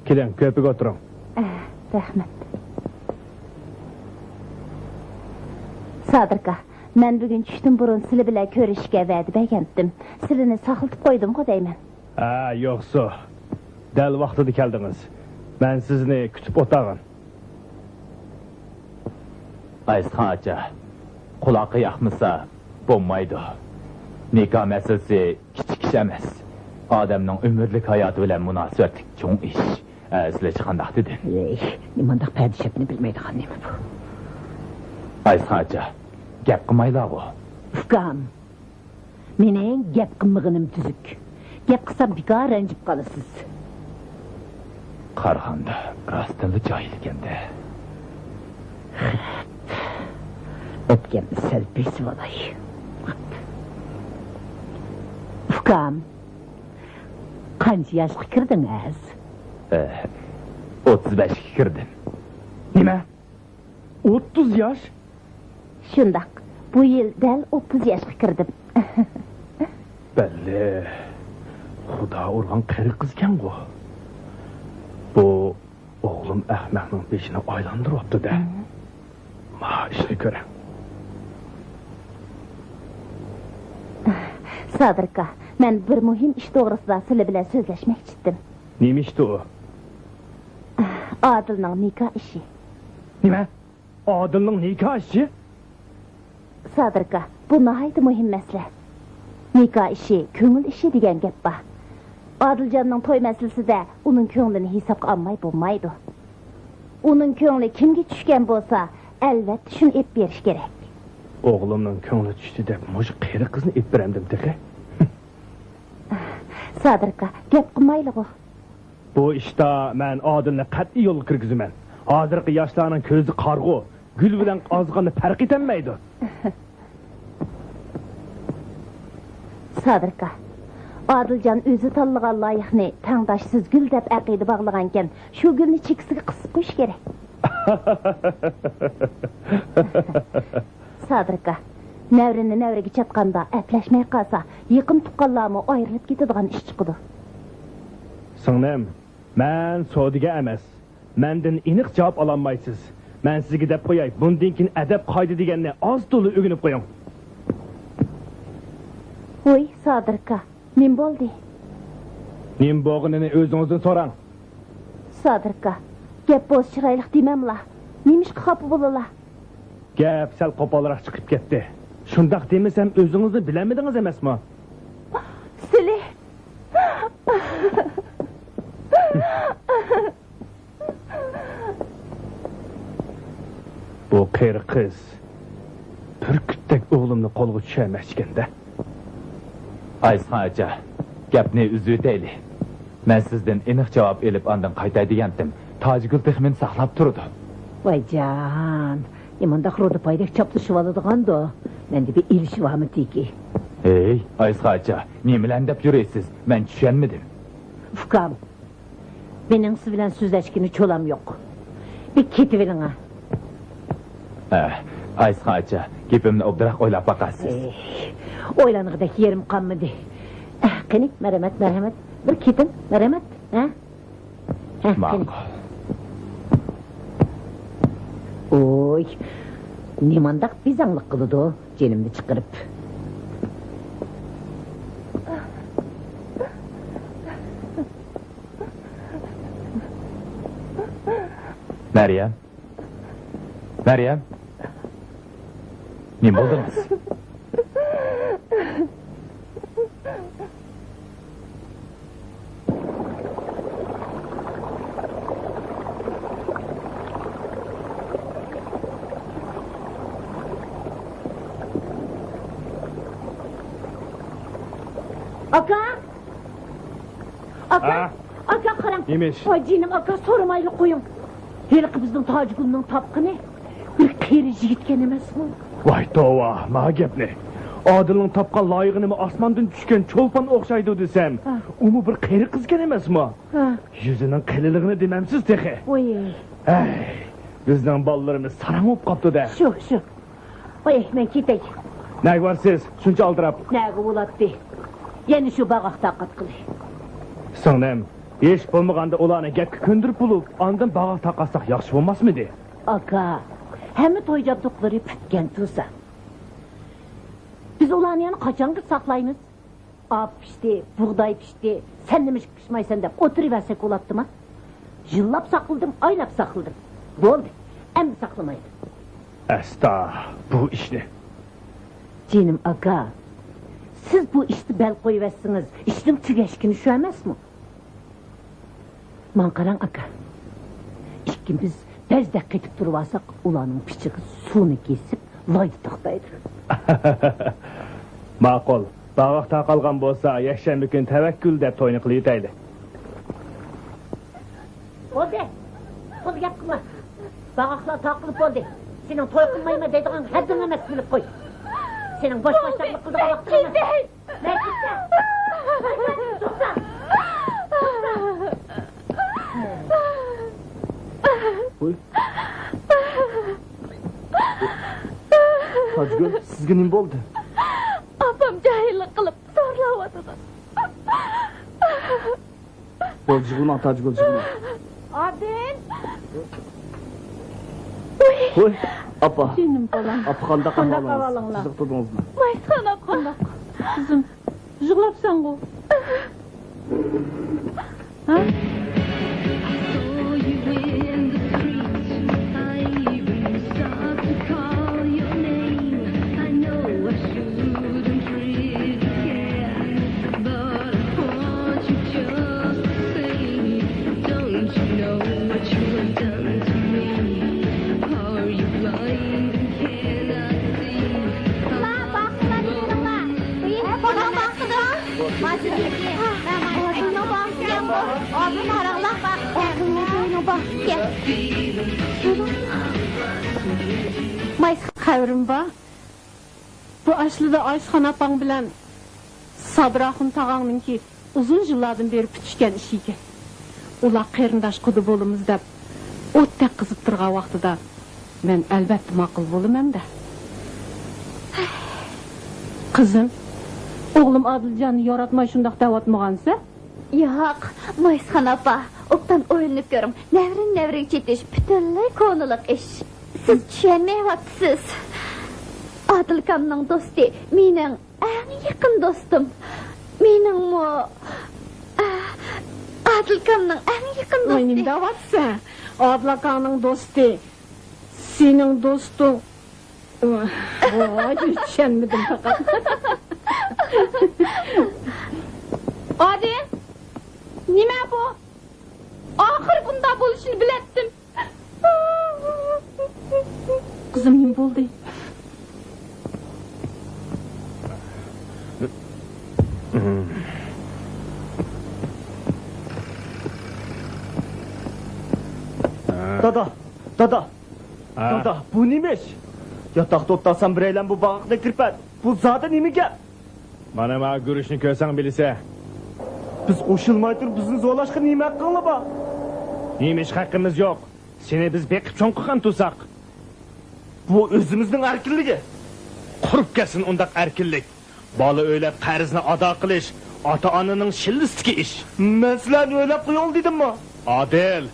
كېلىڭ، كۆرپىگە ئولتۇرۇڭ. ئە، رەھمەت. سادىركا، مەن بۈگۈن چۈشتىن بۇرۇن سىلى بىلەن كۆرۈشۈشكە ۋەدە بەرگەنتىم. سىلىنى ساقلىتىپ قويدۇمغۇ دەيمەن. ھە، يوقسۇ. دەل ۋاقتىدا كەلدىڭىز. مەن سىزنى كۈتۈپ ئولتۇرغان. ئايسىخان ئاچا، قۇلاققا ياقمىسا بولمايدۇ. نىكاھ مەسىلىسى كىچىك ئىش ئەمەس. ئادەمنىڭ ئۆمۈرلۈك ھاياتى بىلەن مۇناسىۋەتلىك چوڭ ئىش. ئە، سىلەرچە قانداق دېدى؟ ھېي، نېمانداق پەدىشەپنى بىلمەيدىغان نېمە بۇ؟ ئايسىخان ئاچا، گەپ قىلمايلاغۇ. ئۇكام، مېنىڭ گەپ قىلمىغىنىم تۈزۈك. گەپ قىلسام بىكار رەنجىپ قالىسىز. قارىغاندا راستتىنلا جاھىل ئىكەن-دە. ئۆپكەمنى سەل بېسىۋالاي. ئۇكام، قانچە ياشقا كىردىڭ ھەز؟ ئە، ئوتتۇز بەشكە كىردىم. نېمە؟ ئوتتۇز ياش؟ شۇنداق، بۇ يىل دەل ئوتتۇز ياشقا كىردىم. بەللى، خۇدا ئۇرغان قېرى قىزكەنغۇ. بۇ ئوغلۇم ئەخمەقنىڭ بېشىنى ئايلاندۇرۇۋاپتۇ-دە. ھە. ما ئىشنى كۆرە. سادىركا، مەن بىر مۇھىم ئىش توغرىسىدا سىلى بىلەن سۆزلەشمەكچىدىم. نېمە ئىشتۇ ئۇ؟ ئادىلنىڭ نىكاھ ئىشى. نېمە؟ ئادىلنىڭ نىكاھ ئىشى؟ سادىركا، بۇ ناھايىتى مۇھىم مەسىلە. نىكاھ ئىشى، كۆڭۈل ئىشى دېگەن گەپ بار. ئادىلجاننىڭ توي مەسىلىسىدە ئۇنىڭ كۆڭلىنى ھېسابقا ئالماي بولمايدۇ. ئۇنىڭ كۆڭلى كىمگە چۈشكەن بولسا، ئەلۋەتتە شۇنى ئېلىپ بېرىش كېرەك. ئوغلۇمنىڭ كۆڭلى چۈشتى دەپ مۇشۇ قېرى قىزنى ئېلىپ بېرەمدىم تېخى؟ سادىركا، گەپ قىلمايلىغۇ. بۇ ئىشتا مەن ئادىلنى قەتئىي يولغا كىرگۈزىمەن. ھازىرقى ياشلارنىڭ كۆزى قارىغۇ، گۈل بىلەن قازغاننى پەرق ئېتەلمەيدۇ. سادىركا، ئادىلجان ئۆزى تاللىغان لايىقنى تەڭداشسىز گۈل دەپ ئەقىدە باغلىغانىكەن، شۇ گۈلنى چېكىسىگە قىسىپ قويۇش كېرەك. سادىركا، نەۋرىنى نەۋرىگە چاتقاندا ئەپلەشمەي قالسا، يېقىن تۇغقانلارمۇ ئايرىلىپ كېتىدىغان ئىش چىقىدۇ. سىڭلىم، مەن سودىگەر ئەمەس. مەندىن ئېنىق جاۋاب ئالالمايسىز. مەن سىزگە دەپ قوياي، بۇندىن كېيىن ئەدەپ-قائىدە دېگەننى ئاز-تولا ئۆگىنىپ قويۇڭ. ۋوي، سادىركا، نېمە بولدى؟ نېمە بولغىنىنى ئۆزىڭىزدىن سوراڭ. سادىركا، گەپ بولسا چىرايلىق دېمەملا. نېمىشقا خاپا بولىلا؟ گەپ سەل قوپالراق چىقىپ كەتتى. شۇنداق دېمىسەم، ئۆزىڭىزمۇ بىلەلمىدىڭىز ئەمەسمۇ؟ سىلى! بۇ قېرى قىز بۈركۈتتەك ئوغلۇمنى قولغا چۈشۈرمەكچىكەن-دە. ئايسىخان ئاچا، گەپنى ئۈزۈۋېتەيلى. مەن سىزدىن ئېنىق جاۋاب ئېلىپ، ئاندىن قايتاي دېگەنتىم. تاجگۈل تېخى مېنى ساقلاپ تۇرىدۇ. ۋايجان، نېمانداق رۇدىپايدەك چاپلىشىۋالىدىغاندۇ؟ مەندە بىر ئېلىشى بارمىدىكى؟ ھېي، ئايسىخان ئاچا، نېمىلەرنى دەپ يۈرىسىز؟ مەن چۈشەنمىدىم. ئۇكام، مېنىڭ سىز بىلەن سۆزلەشكىنى چولام يوق. بىر كېتىۋېلىڭە. ھە، ئايسىخان ئاچا، گېپىمنى ئوبدانراق ئويلاپ باقارسىز. ئېي، ئويلانغۇدەك يېرىم قالمىدى. ئە، قېنى، مەرھەمەت، مەرھەمەت. بىر كېتىڭ، مەرھەمەت. ھە؟ ھە، قېنى. ماقۇل. ئوي، نېمانداق بىزاڭلىق قىلىدۇ، جېنىمنى چىقىرىپ. مەريەم. مەريەم. نېمە بولدىڭىز؟ ئاكا! ئاكا! ھە؟ ئاكا، قاراڭ. نېمە ئىش؟ ۋاي جېنىم ئاكا، سورىمايلا قويۇڭ. ھېلىقى بىزنىڭ تاجگۈلنىڭ تاپقىنى بىر قېرى يىگىتكەن ئەمەسمۇ؟ ۋاي توۋا، ما گەپنى. ئادىلنىڭ تاپقان لايىقى نېمە ئاسماندىن چۈشكەن چولپان ئوخشايدۇ دېسەم، ھە. ئۇمۇ بىر قېرى قىزكەن ئەمەسمۇ؟ ھە. يۈزىنىڭ قېلىنلىقىنى دېمەمسىز تېخى. ۋاي. ھەي، بىزنىڭ بالىلىرىمىز ساراڭ بولۇپ قاپتۇ-دە. شۇ، شۇ. ۋاي، مەن كېتەي. نەگە بارسىز، شۇنچە ئالدىراپ؟ نەگە بولاتتى؟ يەنە شۇ باغاق تاقاتقىلى. سىڭلىم، ھېچ بولمىغاندا ئۇلارنى گەپكە كۆندۈرۈپ بولۇپ، ئاندىن باغاق تاقاتساق ياخشى بولماسمىدى؟ ئاكا، ھەممە توي جابدۇقلىرى پۈتكەن تۇرسا، بىز ئۇلارنى يەنە قاچانغىچە ساقلايمىز؟ ئاپ پىشتى، بۇغداي پىشتى، سەن نېمىشقا پىشمايسەن دەپ ئولتۇرۇۋەرسەك بولاتتىما؟ يىللاپ ساقلىدىم، ئايلاپ ساقلىدىم. بولدى، ئەمدى ساقلىمايمەن. ئەستا، بۇ ئىشنى. جېنىم ئاكا، سىز بۇ ئىشتا بەل قويۇۋەتسىڭىز، ئىشنىڭ تۈگەشكىنى شۇ ئەمەسمۇ؟ ماڭا قاراڭ، ئاكا. ئىككىمىز بەزدەك قېتىپ تۇرۇۋالساق، ئۇلارنىڭ پىچىقى سۇنى كېسىپ، لايدا توختايدۇ. ماقۇل. باغاق تاقالغان بولسا، يەكشەنبە كۈنى تەۋەككۈل دەپ توينى قىلىۋېتەيلى. بولدى. تولا گەپ قىلما. باغاقلار تاقىلىپ بولدى. سېنىڭ توي قىلمايمەن دەيدىغان ھەددىڭ ئەمەس، بىلىپ قوي. سېنىڭ بوش-باشلاقلىق قىلىدىغان ۋاقتىڭ ئەمەس. مەن كېتىمەن. توختا! ۋوي. تاجگۈل، سىزگە نېمە بولدى؟ ئاپام جاھىللىق قىلىپ زورلاۋاتىدۇ. بولدى، يىغلىماڭ، تاجگۈل، يىغلىماڭ. ئادىل! ۋوي، ئاپا. جېنىم بالام. ئاپا، قانداق ئەھۋالىڭىز؟ تىنچلىق تۇردىڭىزمۇ؟ مايسىخان ئاپا. قانداق؟ قىزىم، يىغلاپسەنغۇ؟ ھە؟ مايسىخان، خەۋىرىم بار. بۇ ئاشلىدا ئايسىخان ئاپاڭ بىلەن سابىر ئاخۇن تاغاڭنىڭكى ئۇزۇن يىللاردىن بېرى پۈتۈشكەن ئىشى ئىكەن. ئۇلار قېرىنداش قۇدا بولىمىز دەپ ئوتتەك قىزىپ تۇرغان ۋاقتىدا، مەن ئەلۋەتتە ماقۇل بولىمەن-دە. قىزىم، ئوغلۇم ئادىلجاننى ياراتماي شۇنداق دەۋاتمىغانسەن؟ ياق، مايسىخان ئاپا، ئوبدان ئويلىنىپ كۆرۈڭ، نەۋرىدىن نەۋرىگە چېتىش پۈتۈنلەي كونىلىق ئىش. سىز چۈشەنمەيۋاتىسىز. ئادىلكامنىڭ دوستى مېنىڭ ئەڭ يېقىن دوستۇم. مېنىڭمۇ، ئە، ئادىلكامنىڭ ئەڭ يېقىن دوستى. ۋاي، نېمە دەۋاتىسەن؟ ئادىل ئاكاڭنىڭ دوستى سېنىڭ دوستۇڭ. ۋاي، چۈشەنمىدىم پەقەت. ئادىل، نېمە بۇ؟ ئاخىرى بۇنداق بولۇشىنى بىلەتتىم. قىزىم، نېمە بولدى؟ دادا، دادا، ھە؟ دادا، بۇ نېمە ئىش؟ ياتاقتا ئولتۇرسام بىرەيلەن بۇ باغاقنى كىرپەت. بۇ زادى نېمە گەپ؟ مانا ما گۈرۈچنى كۆرسەڭ بىلىسەن. بىز قوشۇلماي تۇرۇپ بىزنى زورلاشقا نېمە ھەققىڭلار بار؟ نېمە ئىش ھەققىمىز يوق؟ سېنى بىز بېقىپ چوڭ قىلغان تۇرساق. بۇ ئۆزىمىزنىڭ ئەركىنلىكى. قۇرۇپ كەتسۇن ئۇنداق ئەركىنلىك. بالا ئۆيلەپ قەرزنى ئادا قىلىش ئاتا-ئانىنىڭ شىللىسىدىكى ئىش. مەن سىلەرنى ئۆيلەپ قويۇڭ دېدىممۇ؟ ئادىل،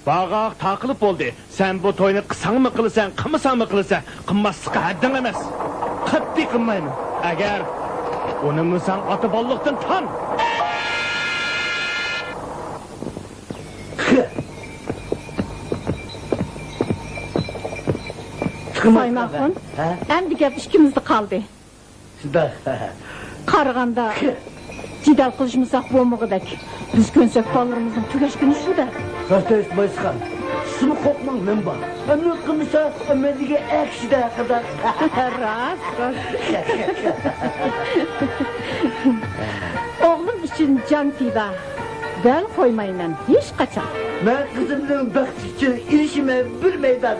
باغاق تاقىلىپ بولدى. سەن بۇ توينى قىلساڭمۇ قىلىسەن، قىلمىساڭمۇ قىلىسەن. قىلماسلىققا ھەددىڭ ئەمەس. قەتئىي قىلمايمەن. ئەگەر ئۇنىمىساڭ ئاتا بالىلىقتىن تان. سايماخۇن، ھە؟ ئەمدى گەپ ئىككىمىزدە قالدى. شۇنداق. قارىغاندا، جېدەل قىلىشمىساق بولمىغۇدەك. بىز كۆنسەك بالىلىرىمىزنىڭ تۈگەش كۈنى شۇ-دە. راست ئېيتىسىز، بايسىخان. سىزمۇ قورقماڭ، مەن بار. ئەمىن قىلمىسا، مەن دېگەن ئەكسىدە قىلدى. راست، راست. ئوغلۇم ئۈچۈن جان پىدا. دەل قويمايمەن ھېچقاچان. مەن قىزىمنىڭ بەختى ئۈچۈن ئېلىشىمەن بىر مەيدان.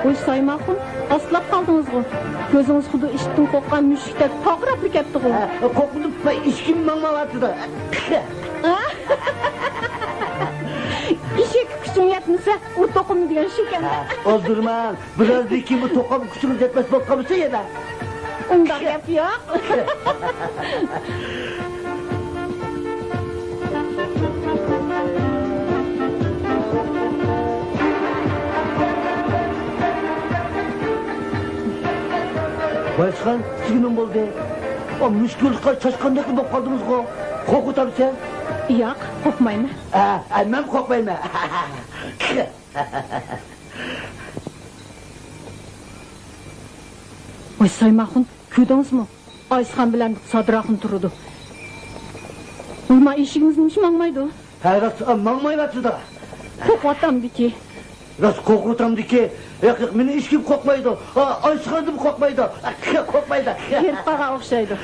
ۋوي سايماخۇن، ئاستىلاپ قالدىڭىزغۇ؟ كۆزىڭىز خۇددى ئىشىكتىن قورققان مۈشۈكتەك پارقىراپلا كەتتىغۇ؟ ھە، قورقۇپ ئىشىكىم ماڭمايۋاتىدۇ. ئېشەككە كۈچۈڭ يەتمىسە، ئۇر توقۇمنى دېگەن شۇ ئىكەن. ھە، ئالدىرىماڭ. بىرازدىن كېيىن بۇ توقۇم كۈچىڭىز يەتمەس بولۇپ قالمىسا يەنە. ئۇنداق گەپ يوق. بايسىخان، سىزگە نېمە بولدى؟ ئا، مۈشكۈل چاشقاندەك بولۇپ قالدىڭىزغۇ. قورقۇۋاتامسەن؟ ياق، قورقمايمەن. ئە، ئە، مەن قورقمايمەن. ۋاي سايماخۇن، كۆردىڭىزمۇ؟ ئايسىخان بىلەن سادىراخۇن تۇرىدۇ. ۋاي ما ئېشىكىمىز نېمىشقا ماڭمايدۇ؟ ھە، راست، ئا، ماڭمايۋاتىدۇ. قورقۇۋاتامدىكى. راست قورقۇۋاتامدىكى. ياق، ياق، مېنىڭ ئېشىكىم قورقمايدۇ. ئا، ئايسىخاندىن قورقمايدۇ. ئا، قورقمايدۇ. ھېرىپ قالغان ئوخشايدۇ.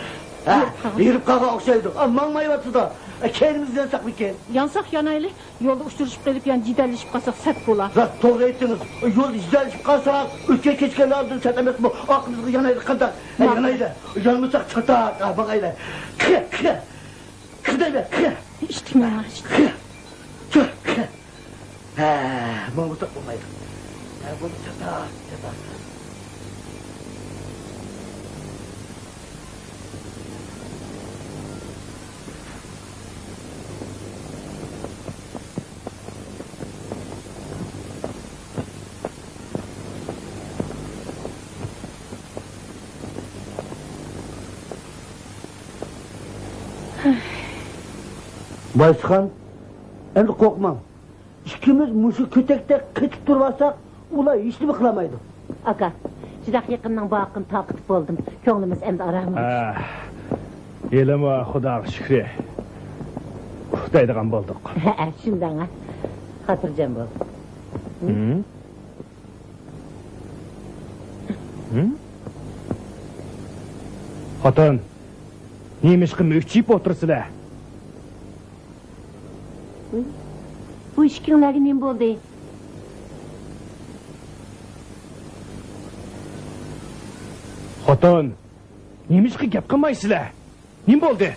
ھە، ھېرىپ قالغان. ھېرىپ قالغان ئوخشايدۇ. ئا، ماڭمايۋاتىدۇ. ئا، كەينىمىزدىن يانساقمىكىن؟ يانساق يانايلى. يولدا ئۇچرىشىپ قېلىپ، يەنە جېدەللىشىپ قالساق سەت بولا. راست، توغرا ئېيتتىڭىز. يولدا جېدەللىشىپ قالساق، ئۆتكەن-كەچكەنلەر ئالدىدا سەت ئەمەسمۇ؟ ئارقىمىزغا يانايلى قانداق؟ ھە، يانايلى. يانمىساق چاتاق. ھە، ماڭايلى. قى، قى. قى دەيمەن، قى. ئىشتىك ماڭا، ئىشتىك. قى. ھە، ماڭمىساق بولمايدۇ. ھە، بۇ چاتاق، چاتاق. بايسىخان، ئەمدى قورقماڭ. ئىككىمىز مۇشۇ كۆتەكتە قېتىپ تۇرۇۋالساق، ئۇلار ھېچنېمە قىلالمايدۇ. ئاكا، شۇنداق يېقىننىڭ باغىقىنى تارقىتىپ بولدۇم. كۆڭلىمىز ئەمدى ئارام ئالدى. ھە، ھېلىمۇ خۇداغا شۈكرى. ئۇخلايدىغان بولدۇق. ھە، شۇنداق، ھە. خاتىرجەم بول. ھىم؟ ھىم؟ خوتۇن، نېمىشقا مۈكچىيىپ ئولتۇرىسىلەر؟ بۇ ئىككىڭلارغا نېمە بولدى؟ خوتۇن، نېمىشقا گەپ قىلمايسىلەر؟ نېمە بولدى؟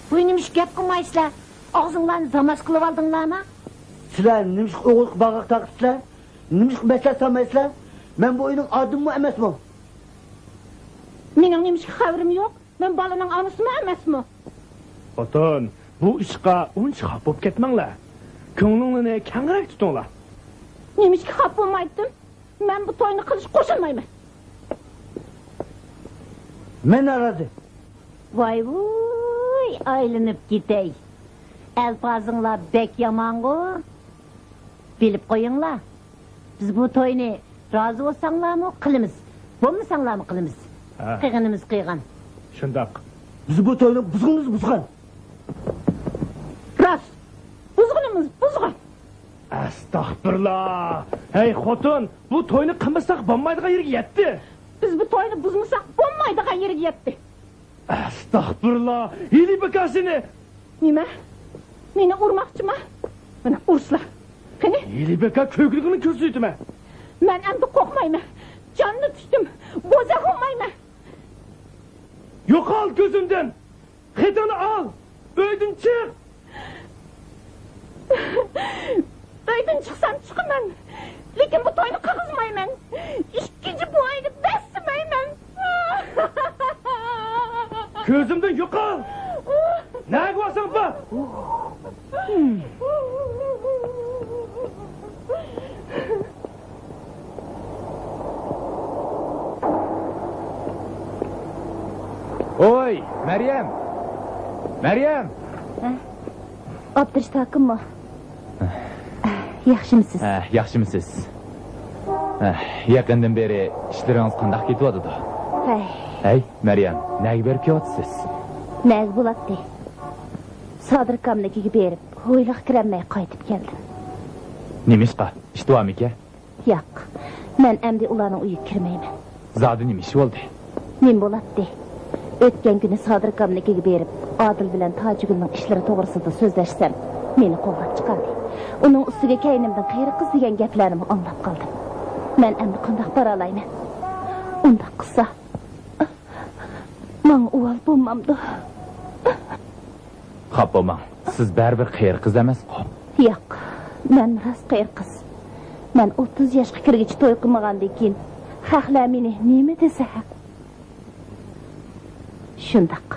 بۇ نېمىشقا گەپ قىلمايسىلەر؟ ئاغزىڭلارنى زاماس قىلىۋالدىڭلارمۇ؟ سىلەر نېمىشقا ئوغۇلغا باغاق تارتىپسىلەر؟ نېمىشقا مەسلىھەت سالمايسىلەر؟ مەن بۇ ئۆينىڭ ئادىمىمۇ ئەمەسمۇ؟ مېنىڭ نېمىشقا خەۋىرىم يوق؟ مەن بالىنىڭ ئانىسىمۇ ئەمەسمۇ؟ خوتۇن، بۇ ئىشقا ئۇنچە خاپا بولۇپ كەتمەڭلار. كۆڭلۈڭلارنى كەڭرەك تۇتۇڭلار. نېمىشقا خاپا بولمايتتىم؟ مەن بۇ توينى قىلىشقا قوشۇلمايمەن. مەن نارازى. ۋاي ۋۇي، ئايلىنىپ كېتەي. ئەلپازىڭلار بەك يامانغۇ. بىلىپ قويۇڭلار. بىز بۇ توينى رازى بولساڭلارمۇ قىلىمىز، بولمىساڭلارمۇ قىلىمىز. ھە. قىلغىنىمىز قىلغان. شۇنداق. بىز بۇ توينى بۇزغىنىمىز بۇزغان. راست. بۇزغىنىمىز بۇزغان. ئەستەغپۇرۇللا! ھەي خوتۇن، بۇ توينى قىلمىساق بولمايدىغان يېرىگە يەتتى. بىز بۇ توينى بۇزمىساق بولمايدىغان يېرىگە يەتتى. ئەستەغپۇرۇللا، ھېلى بىكار سېنى. نېمە؟ مېنى ئۇرماقچىما؟ مانا ئۇرسىلا. قېنى؟ ھېلى بىكار كۆكرىكىڭنى كۆرسىتىمەن. مەن ئەمدى قورقمايمەن. جاننى تۇتتۇم. بوزەك بولمايمەن. يوقال كۆزۈمدىن! خېتىڭنى ئال! ئۆيدىن چىق! ئۆيدىن چىقسام چىقىمەن، لېكىن بۇ توينى قىلغۇزمايمەن. ئىككىنچى بوۋاينى بەسلىمەيمەن. كۆزۈمدىن يوقال! نەگە بارساڭ بار! ۋوي، مەريەم! مەريەم! ھە؟ ئابدۇرېشىت ھاكىممۇ؟ ياخشىمۇسىز؟ ھە، ياخشىمۇسىز؟ ھە، يېقىندىن بېرى ئىشلىرىڭىز قانداق كېتىۋاتىدۇ؟ ھەي. ھەي، مەريەم، نەگە بېرىپ كېلىۋاتىسىز؟ نەگە بولاتتى؟ سادىر ئاكامنىڭكىگە بېرىپ، ھويلىغا كىرەلمەي قايتىپ كەلدىم. نېمىشقا؟ ئىش داۋامىكەن؟ ياق، مەن ئەمدى ئۇلارنىڭ ئۆيىگە كىرمەيمەن. زادى نېمە ئىش بولدى؟ نېمە بولاتتى؟ ئۆتكەن كۈنى سادىر ئاكامنىڭكىگە بېرىپ، ئادىل بىلەن تاجىگۈلنىڭ ئىشلىرى توغرىسىدا سۆزلەشسەم، مېنى قوغلاپ چىقاردى. ئۇنىڭ ئۈستىگە كەينىمدىن قېرى قىز دېگەن گەپلەرنىمۇ ئاڭلاپ قالدىم. مەن ئەمدى قانداق بارالايمەن؟ ئۇنداق قىلسا، ماڭا ئۇۋال بولمامدۇ؟ خاپا بولماڭ، سىز بەرىبىر قېرى قىز ئەمەسقۇ. ياق، مەن راست قېرى قىز. مەن ئوتتۇز ياشقا كىرگۈچە توي قىلمىغاندىن كېيىن، خەقلەر مېنى نېمە دېسە ھەق. شۇنداق،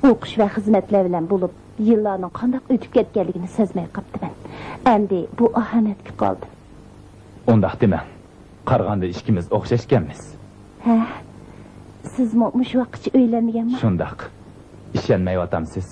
ئوقۇش ۋە خىزمەتلەر بىلەن بولۇپ، يىللارنىڭ قانداق ئۆتۈپ كەتكەنلىكىنى سەزمەي قاپتىمەن. ئەمدى بۇ ئاھانەتكە قالدىم. ئۇنداق دېمەڭ. قارىغاندا ئىككىمىز ئوخشاش ئىكەنمىز. ھە، سىزمۇ مۇشۇ ۋاقىتقىچە ئۆيلەنمىگەنما؟ شۇنداق. ئىشەنمەيۋاتامسىز؟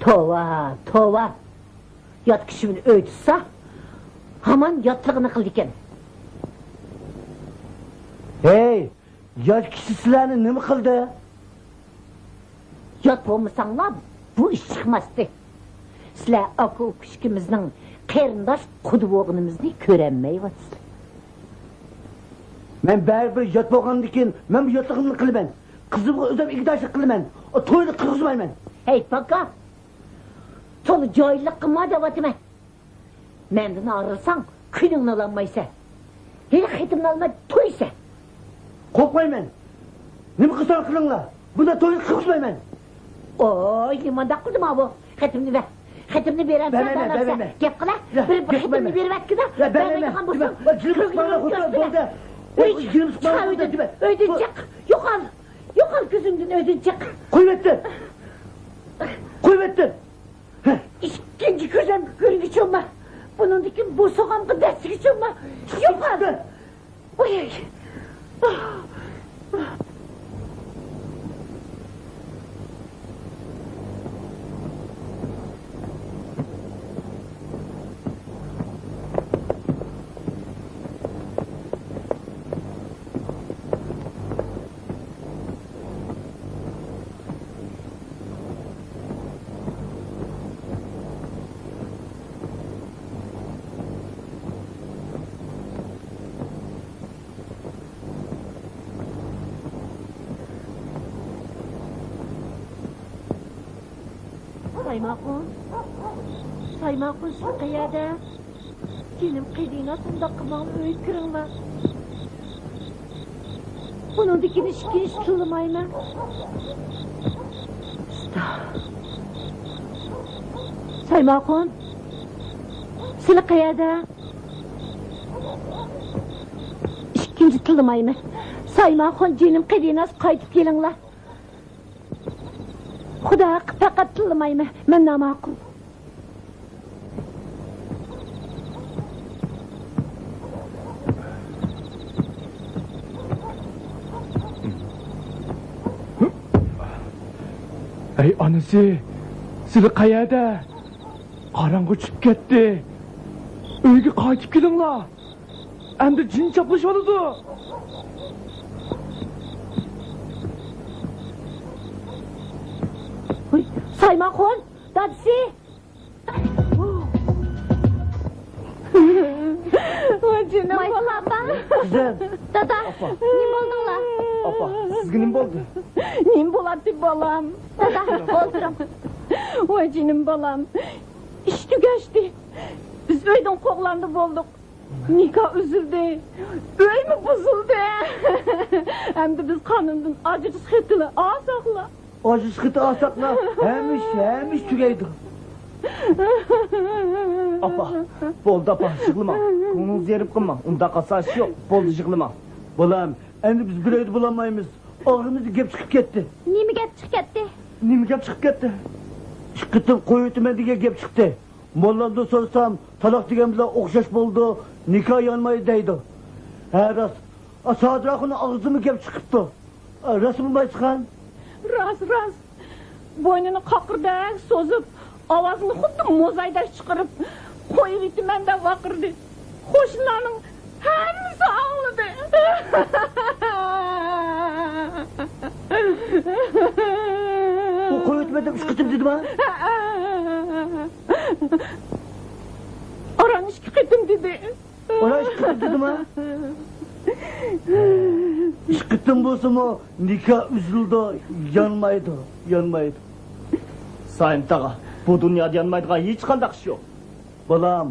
توۋا، توۋا! يات كىشى بىلەن ئۆي تۇتسا، ھامان ياتلىقىنى قىلىدىكەن. ھەي، يات كىشى سىلەرنى نېمە قىلدى؟ يات بولمىساڭلار، بۇ ئىش چىقماستى. سىلەر ئاكا-ئۇكا ئىككىمىزنىڭ قېرىنداش قۇدا بولغىنىمىزنى كۆرەلمەيۋاتىسىلەر. مەن بەرىبىر يات بولغاندىن كېيىن، مەن بۇ ياتلىقىمنى قىلىمەن. قىزىمغا ئۆزۈم ئىگىدارچىلىق قىلىمەن. ئۇ توينى قىلغۇزمايمەن. ھەي، پاكا! تولا جاھىللىق قىلما دەۋاتىمەن. مەندىن ئايرىلساڭ، كۈنۈڭنى ئالالمايسەن. ھېلى خېتىمنى ئالماي تويسەن. قورقمايمەن. نېمە قىلساڭ قىلىڭلار. بۇنداق توينى قىلغۇزمايمەن. ئوي، نېمانداق قىلدىم ئاۋۇ؟ خېتىمنى بەر. خېتىمنى بېرەمسەن، بەرمەمسەن؟ گەپ قىلە. بىر، بىر خېتىمنى بېرىۋەتكىنە. بەرمەيدىغان بولساڭ، كۆڭلۈڭنى كۆتۈرمە. ئۆيدىن چىق، ئۆيدىن چىق. يوقال. يوقال كۆزۈمدىن، ئۆيدىن چىق. قويۇۋەتتىم. قويۇۋەتتىم. ئىككىنچى كۆزۈمگە كۆرۈنگۈچى بولما. بۇنىڭدىن كېيىن بوسۇغامغا دەسسىگۈچى بولما. يوقال. ۋاي! سايماقۇن، سايماقۇن، سىز قەيەردە؟ جېنىم قېدىناس، ئۇنداق قىلماڭ، ئۆيگە كىرىڭلار. بۇنىڭدىن كېيىن ھېچكىم ھېچ تىللىمايمەن. ئۇستا. سايماخۇن، سىلى قەيەردە؟ ئىككىنچى تىللىمايمەن. سايماخۇن، جېنىم قېدىناس، قايتىپ كېلىڭلار. خۇدا ھەققى پەقەت تىللىمايمەن، مەن ناماقۇل. ھەي ئانىسى، سىلى قەيەردە؟ قاراڭغۇ چۈشۈپ كەتتى. ئۆيگە قايتىپ كېلىڭلار. ئەمدى جىن چاپلىشىۋالىدۇ. ھۇي، سايماخۇن، دادىسى! ۋاي جېنىم بالام. قىزىم. دادا، نېمە بولدۇڭلار؟ ئاپا، سىزگە نېمە بولدى؟ نېمە بولاتتى بالام؟ دادا، ئولتۇرۇڭ. ۋاي جېنىم بالام. ئىش تۈگەشتى. بىز ئۆيدىن قوغلاندى بولدۇق. نىكاھ ئۈزۈلدى. ئۆيمۇ بۇزۇلدى. ئەمدى بىز قانۇندىن ئاجرىش خېتىنى ئالساقلا. ئاجرىش خېتى ئالساقلا، ھەممە ئىش، ھەممە ئىش تۈگەيدۇ. ئاپا، بولدى ئاپا، يىغلىماڭ. كۆڭلىڭىزنى يېرىم قىلماڭ. ئۇنداق ئاساسى يوق. بولدى، يىغلىماڭ. بالام، ئەمدى بىز بىر ئۆيدە بولالمايمىز. ئاغزىمىزدا گەپ چىقىپ كەتتى. نېمە گەپ چىقىپ كەتتى؟ نېمە گەپ چىقىپ كەتتى؟ ئىككى قېتىم قويۇۋېتىمەن دېگەن گەپ چىقتى. موللامدىن سورىسام، تالاق دېگەن بىلەن ئوخشاش بولىدۇ، نىكاھ يانمايدۇ دەيدۇ. ھە، راست. ئا، سادىر ئاخۇننىڭ ئاغزىدىنمۇ گەپ چىقىپتۇ. ئا، راستمۇ، مايسىخان؟ راست، راست. بوينىنى قاقىردەك سوزۇپ، ئاۋازىنى خۇددى موزايدەك چىقىرىپ، «قويۇۋېتىمەن» دەپ ۋارقىرىدى. قوشنىلارنىڭ ھەممىسى ئاڭلىدى. ئۇ «قويۇۋېتىمەن» دەپ ئۈچ قېتىم دېدىما؟ ئاران ئىككى قېتىم دېدى. ئۇلار ئىككى قېتىم دېدىما؟ ئىككى قېتىم بولسىمۇ نىكاھ ئۈزۈلىدۇ، يانمايدۇ، يانمايدۇ. سايىم تاغا، بۇ دۇنيادا يانمايدىغان ھېچقانداق ئىش يوق. بالام،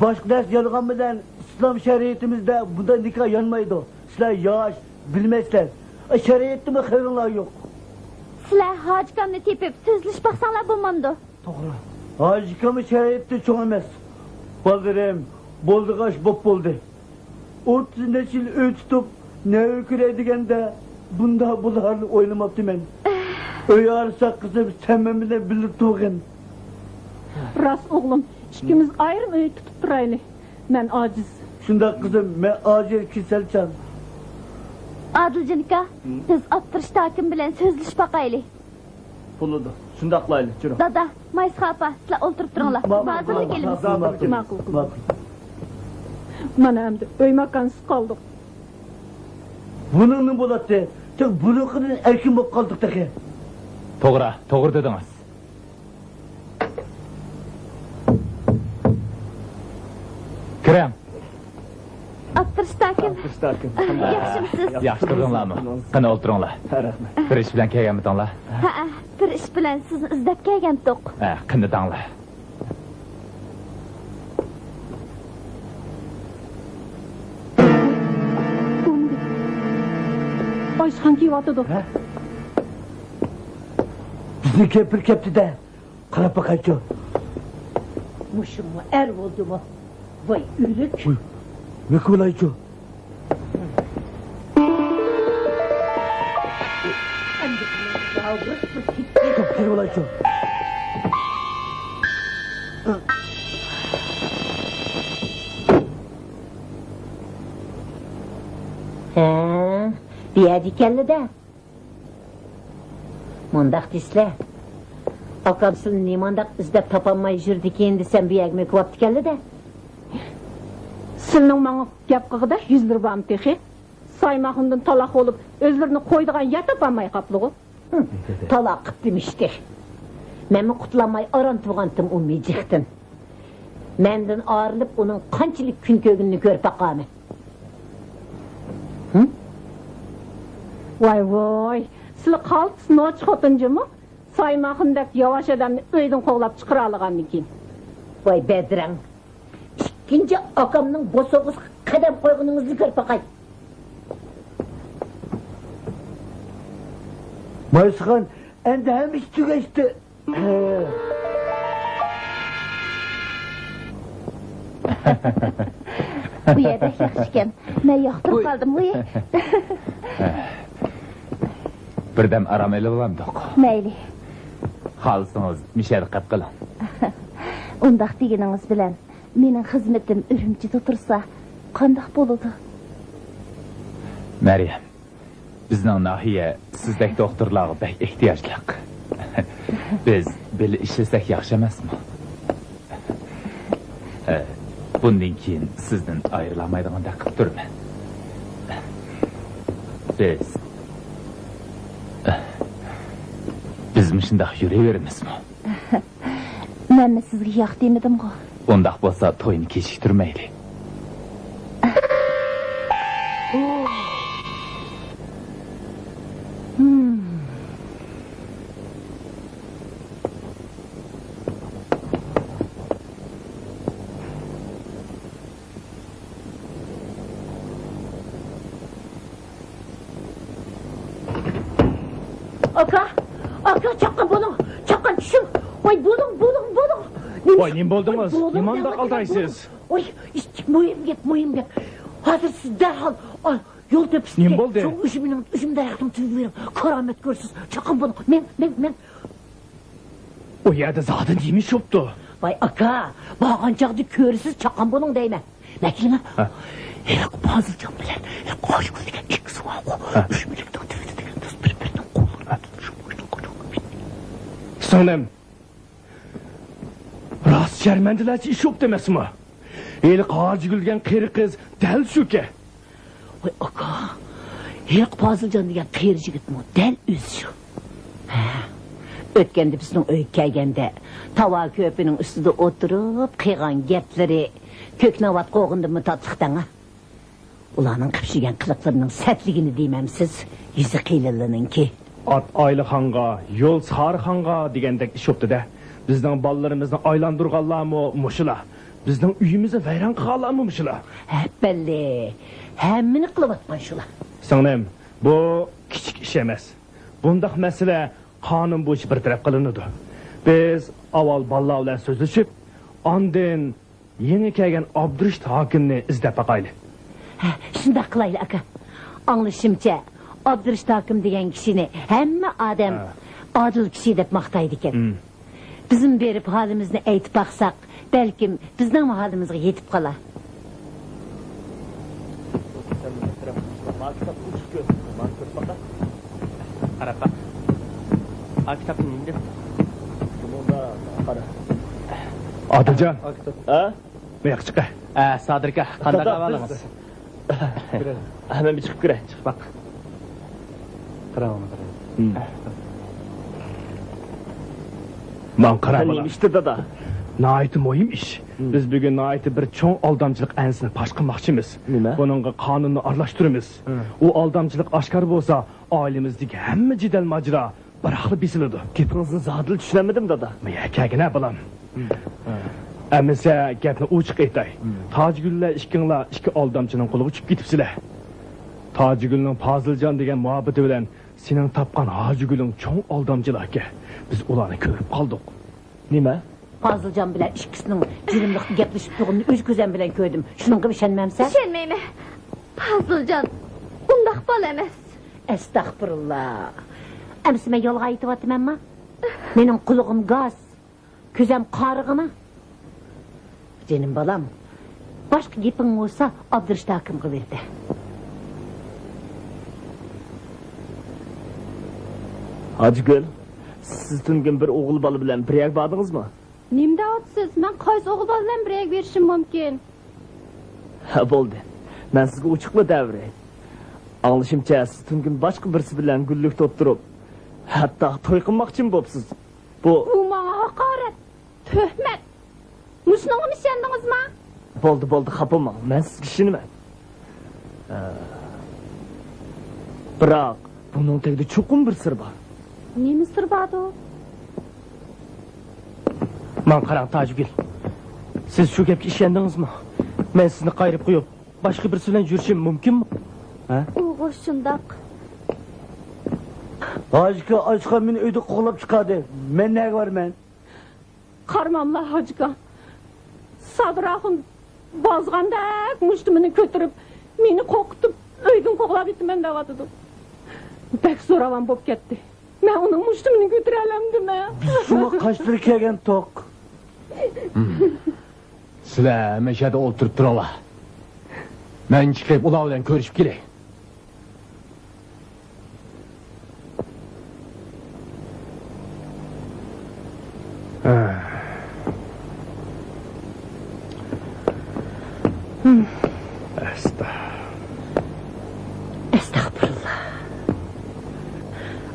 باشقا نەرسە يانغان بىلەن ئىسلام شەرىئىتىمىزدە بۇنداق نىكاھ يانمايدۇ. سىلەر ياش، بىلمەيسىلەر. شەرىئەتتىنمۇ خەۋىرىڭلار يوق. سىلەر ھاجىكامنى تېپىپ سۆزلىشىپ باقساڭلار بولمامدۇ؟ توغرا. ھاجىكاممۇ شەرىئەتتە چوڭ ئەمەس. بالىلىرىم، بولىدىغان ئىش بوپ بولدى. ئوتتۇز نەچچە يىل ئۆي تۇتۇپ، نەۋە كۆرەي دېگەندە، بۇنداق بولارنى ئويلىماپتىمەن. ئۆي ئارىسا قىزىم، سەن مەن بىلەن بىللە تۇرغىن. راست ئوغلۇم، ئىككىمىز ئايرىم ئۆي تۇتۇپ تۇرايلى. مەن ئاجىز. شۇنداق قىزىم، مەن ئاجىز، كېسەلچان. ئادىلجان ئاكا، بىز ئاتتىرىش تاكىم بىلەن سۆزلىشىپ باقايلى. بولىدۇ. شۇنداق قىلايلى، جۈرۈڭ. دادا، مايسىخان ئاپا، سىلەر ئولتۇرۇپ تۇرۇڭلار. ماقۇل. ھازىرلا كېلىمىز. ماقۇل، ماقۇل. ماقۇل. مانا ئەمدى ئۆي ماكانسىز قالدۇق. بۇنىڭ نېمە بولاتتى؟ تېخى بۇرۇنقىدىن ئەركىن بولۇپ قالدۇق تېخى. توغرا، توغرا دېدىڭىز. كىرىڭ. ئاتتىرىش تاكىم. ئاتتىرىش تاكىم. ياخشىمۇسىز؟ ياخشى تۇردۇڭلارمۇ؟ قېنى، ئولتۇرۇڭلار. ھە، رەھمەت. بىر ئىش بىلەن كەلگەنمىدىڭلار؟ ھەئە، بىر ئىش بىلەن سىزنى ئىزدەپ كەلگەنتۇق. ھە، قېنى دەڭلار. ئايشىخان كېلىۋاتىدۇ. ھە؟ بىزنى كەمپىر كەپتۇ-دە. قاراپ باقايچۇ. مۇشۇممۇ ئەر بولدىمۇ؟ ۋاي ئۆلۈك. ۋاي، نېمە بولايچۇ؟ ئەمدى بۇنىڭ يالغۇز بىر كېتىپ. كېلىپ بولايچۇ. ھە، بۇ يەردە ئىكەنلى-دە. مۇنداق دېسىلە، ئاكام سىلىنى نېمانداق ئىزدەپ تاپالماي يۈرىدىكىن دېسەم، بۇ يەرگىمۇ كېلىۋاپتىكەنلىدە. سىلىنىڭ ماڭا گەپ قىلغۇدەك يۈزلىرى بارمۇ تېخى؟ سايماخۇندىن تالاق بولۇپ، ئۆزلىرىنى قويىدىغان يەر تاپالماي قاپلىغۇ. ھىم، تالاق قىپتىمىشتى. مەنمۇ قۇتۇلالماي ئاران تۇرغانتىم ئۇ مىجىقتىن. مەندىن ئايرىلىپ، ئۇنىڭ قانچىلىك كۈن كۆرگىنىنى كۆرۈپ باقارمەن. ھىم؟ ۋاي، ۋاي، سىلى قالتىس نوچى خوتۇن جۇمۇ، سايماخۇندەك ياۋاش ئادەمنى ئۆيدىن قوغلاپ چىقىرالىغاندىكىن. ۋاي، بەدرەڭ، ئىككىنچى ئاكامنىڭ بوسۇغىسىغا قەدەم قويغىنىڭىزنى كۆرۈپ باقاي. مايسىخان، ئەمدى ھەممە ئىش تۈگەشتى. بۇ يەر بەك ياخشىكەن. مەن ياقتۇرۇپ قالدىم، ۋۇي. بىردەم ئارام ئېلىۋالامدۇق؟ مەيلى. خالىسىڭىز، مۇشۇ يەردە قېلىپ قېلىڭ. ئۇنداق دېگىنىڭىز بىلەن، مېنىڭ خىزمىتىم ئۈرۈمچىدە تۇرسا، قانداق بولىدۇ؟ مەريەم، بىزنىڭ ناھىيە سىزدەك دوختۇرلارغا بەك ئېھتىياجلىق. بىز بىللە ئىشلىسەك ياخشى ئەمەسمۇ؟ ھە، بۇندىن كېيىن سىزدىن ئايرىلالمايدىغاندەك قىلىپ تۇرىمەن. بىز، بىز مۇشۇنداق يۈرۈۋېرىمىزمۇ؟ مەنمۇ سىزگە ياق دېمىدىمغۇ؟ ئۇنداق بولسا توينى كېچىكتۈرمەيلى. ئاكا، ئاكا، چاققان بولۇڭ، چاققان چۈشۈڭ. ۋاي، بولۇڭ، بولۇڭ، بولۇڭ. نېمە؟ ۋاي، نېمە بولدىڭىز؟ ۋاي، بولۇڭ، نېمانداق ئالدايسىز؟ ۋاي، مۇھىم گەپ، مۇھىم گەپ. ھازىر سىز دەرھال، ئا، يول تېپىسىدىكى، نېمە بولدى؟ شۇ ئۈجمىنىڭ، ئۈجمە دەرەختىنىڭ تۈۋىگە بېرىڭ. كارامەت كۆرىسىز. چاققان بولۇڭ. مەن، مەن، مەن. ئۇ يەردە زادى نېمە ئىش بوپتۇ؟ ۋاي ئاكا، بارغان چاغدا كۆرىسىز، چاققان بولۇڭ دەيمەن. مەكىلىمە، ھە. ھېلىقى پازىلجان بىلەن ھېلىقى ئايگۈل دېگەن ئىككىسى بارغۇ. ھە. ئۈجمىلىكنىڭ تۈۋىدە دېگەن قىز بىر-بىرىنىڭ قولىنى تۇتۇپ شۇ قويدۇڭ قويدۇڭ. سىڭلىم، راست شەرمەندىلەرچە ئىش بوپتۇ ئەمەسمۇ؟ ھېلىقى ھاجىگۈل دېگەن قېرى قىز دەل شۇكەن. ۋاي ئاكا، ھېلىقى پازىلجان دېگەن قېرى يىگىتمۇ دەل ئۆزى شۇ. ھە، ئۆتكەندە بىزنىڭ ئۆيگە كەلگەندە، تاۋا كۆپىنىڭ ئۈستىدە ئولتۇرۇپ قىلغان گەپلىرى كۆكناۋات قوغۇندىنمۇ تاتلىق دەڭا. ئۇلارنىڭ قىلىپ يۈرگەن قىلىقلىرىنىڭ سەتلىكىنى دېمەمسىز، يۈزى قىيلىلىنىڭكى. ئات ئايلىخانغا، يول سارىخانغا دېگەندەك ئىش بوپتۇ-دە. بىزنىڭ بالىلىرىمىزنى ئايلاندۇرغانلارمۇ مۇشۇلار. بىزنىڭ ئۆيىمىزنى ۋەيران قىلغانلارمۇ مۇشۇلار. ھەپپەللى، ھەممىنى قىلىۋاتقان شۇلار. سىڭلىم، بۇ كىچىك ئىش ئەمەس. بۇنداق مەسىلە قانۇن بويىچە بىر تەرەپ قىلىنىدۇ. بىز ئاۋۋال بالىلار بىلەن سۆزلىشىپ، ئاندىن يېڭى كەلگەن ئابدۇرېشىت ھاكىمنى ئىزدەپ باقايلى. ھە، شۇنداق قىلايلى، ئاكا. ئاڭلىشىمچە، ئابدۇرېشىت ھاكىم دېگەن كىشىنى ھەممە ئادەم ھە. ئادىل كىشى دەپ ماختايدىكەن. ھىم. بىزمۇ بېرىپ ھالىمىزنى ئېيتىپ باقساق، بەلكىم بىزنىڭمۇ ھالىمىزغا يېتىپ قالار. قاراپ باق. ئا كىتابنى نېمە دەپ؟ ئادىلجان. ئا كىتاب. ھە؟ بۇ ياققا چىقە. ئە، سادىر ئاكا، قانداق ئەھۋالىڭىز؟ ھە، مەن بىر چىقىپ كىرەي. چىقىپ باق. قاراڭ، قاراڭ. ماڭا قارا، بالام. نېمە ئىشتۇ، دادا؟ ناھايىتى مۇھىم ئىش. بىز بۈگۈن ناھايىتى بىر چوڭ ئالدامچىلىق ئەنىسىنى پاش قىلماقچىمىز. نېمە؟ بۇنىڭغا قانۇننى ئارىلاشتۇرىمىز. ئۇ ئالدامچىلىق ئاشكارا بولسا، ئائىلىمىزدىكى ھەممە جېدەل ماجىرا بىراقلا بېسىلىدۇ. گېپىڭىزنى زادىلا چۈشىنەلمىدىم، دادا. مايا كەلگىنە، بالام. ئەمىسە گەپنى ئوچۇق ئېيتاي. تاجىگۈللەر ئىككىڭلار ئىككى ئالدامچىنىڭ قولىغا چۈشۈپ كېتىپسىلەر. تاجىگۈلنىڭ پازىلجان دېگەن مۇھەببىتى بىلەن سېنىڭ تاپقان ھاجىگۈلۈڭ چوڭ ئالدامچىلاركەن. بىز ئۇلارنى كۆرۈپ قالدۇق. نېمە؟ پازىلجان بىلەن ئىككىسىنىڭ جىلىملىقتا گەپلىشىپ تۇرغىنىنى ئۆز كۆزۈم بىلەن كۆردۈم. شۇنىڭغىمۇ ئىشەنمەمسەن؟ ئىشەنمەيمەن. پازىلجان ئۇنداق بالا ئەمەس. ئەستەغپۇرۇللا. ئەمىسە مەن يالغان ئېيتىۋاتىمەنما؟ مېنىڭ قۇلىقىم گاس، كۆزۈم قارىغىنا. جېنىم بالام، باشقا گېپىڭ بولسا ئابدۇرېشىت ھاكىمغا بېرىدە. ھاجىگۈل، سىز تۈنۈگۈن بىر ئوغۇل بالا بىلەن بىر يەرگە باردىڭىزمۇ؟ نېمە دەۋاتىسىز؟ مەن قايسى ئوغۇل بالا بىلەن بىر يەرگە بېرىشىم مۇمكىن؟ ھە، بولدى. مەن سىزگە ئوچۇقلا دەۋېرەي. ئاڭلىشىمچە، سىز تۈنۈگۈن باشقا بىرسى بىلەن گۈللۈكتە ئولتۇرۇپ، ھەتتا توي قىلماقچىمۇ بوپسىز؟ بۇ بۇ ماڭا ھاقارەت، تۆھمەت. مۇشۇنىڭغىمۇ ئىشەندىڭىزما؟ بولدى، بولدى، خاپا بولماڭ. مەن سىزگە ئىشىنىمەن. ھە. بىراق، بۇنىڭ تېگىدە چوقۇم بىر سىر بار. نېمە سىر باردۇ؟ ماڭا قاراڭ، تاجىگۈل. سىز شۇ گەپكە ئىشەندىڭىزمۇ؟ مەن سىزنى قايرىپ قويۇپ، باشقا بىرسى بىلەن يۈرۈشۈم مۇمكىنمۇ؟ ھە؟ ئۇغۇ شۇنداق. ھاجىكا ئاچقان مېنى ئۆيدىن قوغلاپ چىقاردى. مەن نەگە بارىمەن؟ قارىماملا ھاجىكا. سادىر ئاخۇن بازغاندەك مۇشتۇمىنى كۆتۈرۈپ، مېنى قورقۇتۇپ، ئۆيدىن قوغلاپ كېتىمەن دەۋاتىدۇ. بەك زوراۋان بولۇپ كەتتى. مەن ئۇنىڭ مۇشتۇمىنى كۆتۈرەلەمدىمەن؟ بىز شۇڭا قاچتۇرۇپ كەلگەنتۇق. سىلەر ھەممە يەردە ئولتۇرۇپ تۇرۇڭلار. مەن چىقىپ ئۇلار بىلەن كۆرۈشۈپ كېلەي. ئەستە. ئەستەغپۇرۇللا.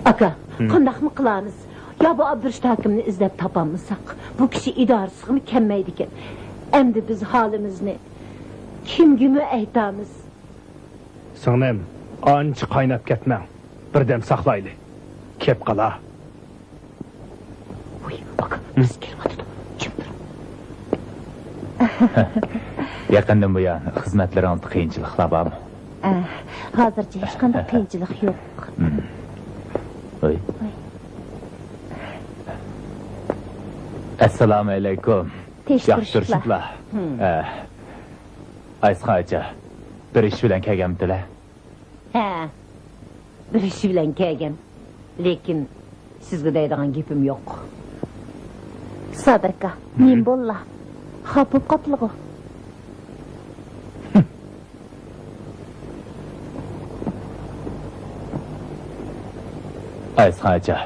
ئاكا، ھىم. قانداقمۇ قىلارمىز؟ يا بۇ ئابدۇرۇشىد ھاكىمنى ئىزدەپ تاپالمىساق، بۇ كىشى ئىدارىسىغىمۇ كەلمەيدىكەن. ئەمدى بىز ھالىمىزنى كىمگىمۇ ئېيتارمىز؟ سىڭلىم، ئانچە قايناپ كەتمەڭ. بىردەم ساقلايلى. كەپ قالا. ۋۇي، ئاكا، بىز كېلىۋاتىدۇ. جىم تۇر. يېقىندىن بۇيان خىزمەتلىرىڭىزدە قىيىنچىلىقلار بارمۇ؟ ئە، ھازىرچە ھېچقانداق قىيىنچىلىق يوق. ھىم. ۋۇي. ۋۇي. ئەسسالامۇ ئەلەيكۇم. ياخشى تۇرۇشۇپلا. ھىم. ئە، ئايسىخان ئاچا، بىر ئىش بىلەن كەلگەنمىتىلە؟ ھە، بىر ئىش بىلەن كەلگەن. لېكىن سىزگە دەيدىغان گېپىم يوق. سادىر ئاكا، نېمە بوللا؟ خاپا بولۇپ قاپتىلىغۇ؟ ئايسىخان ئاچا،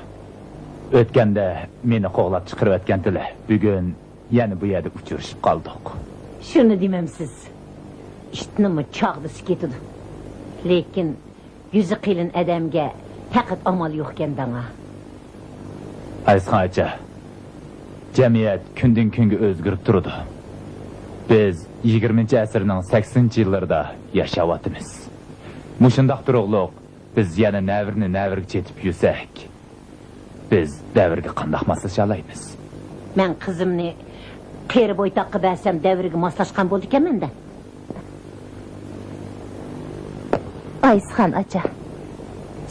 ئۆتكەندە مېنى قوغلاپ چىقىرىۋەتكەنتىلە. بۈگۈن يەنە بۇ يەردە ئۇچرىشىپ قالدۇق. شۇنى دېمەمسىز. ئىتنىمۇ چاغدىسى كېتىدۇ. لېكىن يۈزى قېلىن ئادەمگە پەقەت ئامال يوقكەن داڭا. ئايسىخان ئاچا، جەمئىيەت كۈندىن-كۈنگە ئۆزگىرىپ تۇرىدۇ. بىز يىگىرمىنچى ئەسىرنىڭ سەكسىنىنچى يىللىرىدا ياشاۋاتىمىز. مۇشۇنداق تۇرۇقلۇق بىز يەنە نەۋرىنى نەۋرىگە چېتىپ يۈرسەك، بىز دەۋرگە قانداق ماسلىشالايمىز؟ مەن قىزىمنى قېرى بويتاققا بەرسەم، دەۋرگە ماسلاشقان بولىدىكەنمەن-دە. ئايسىخان ئاچا،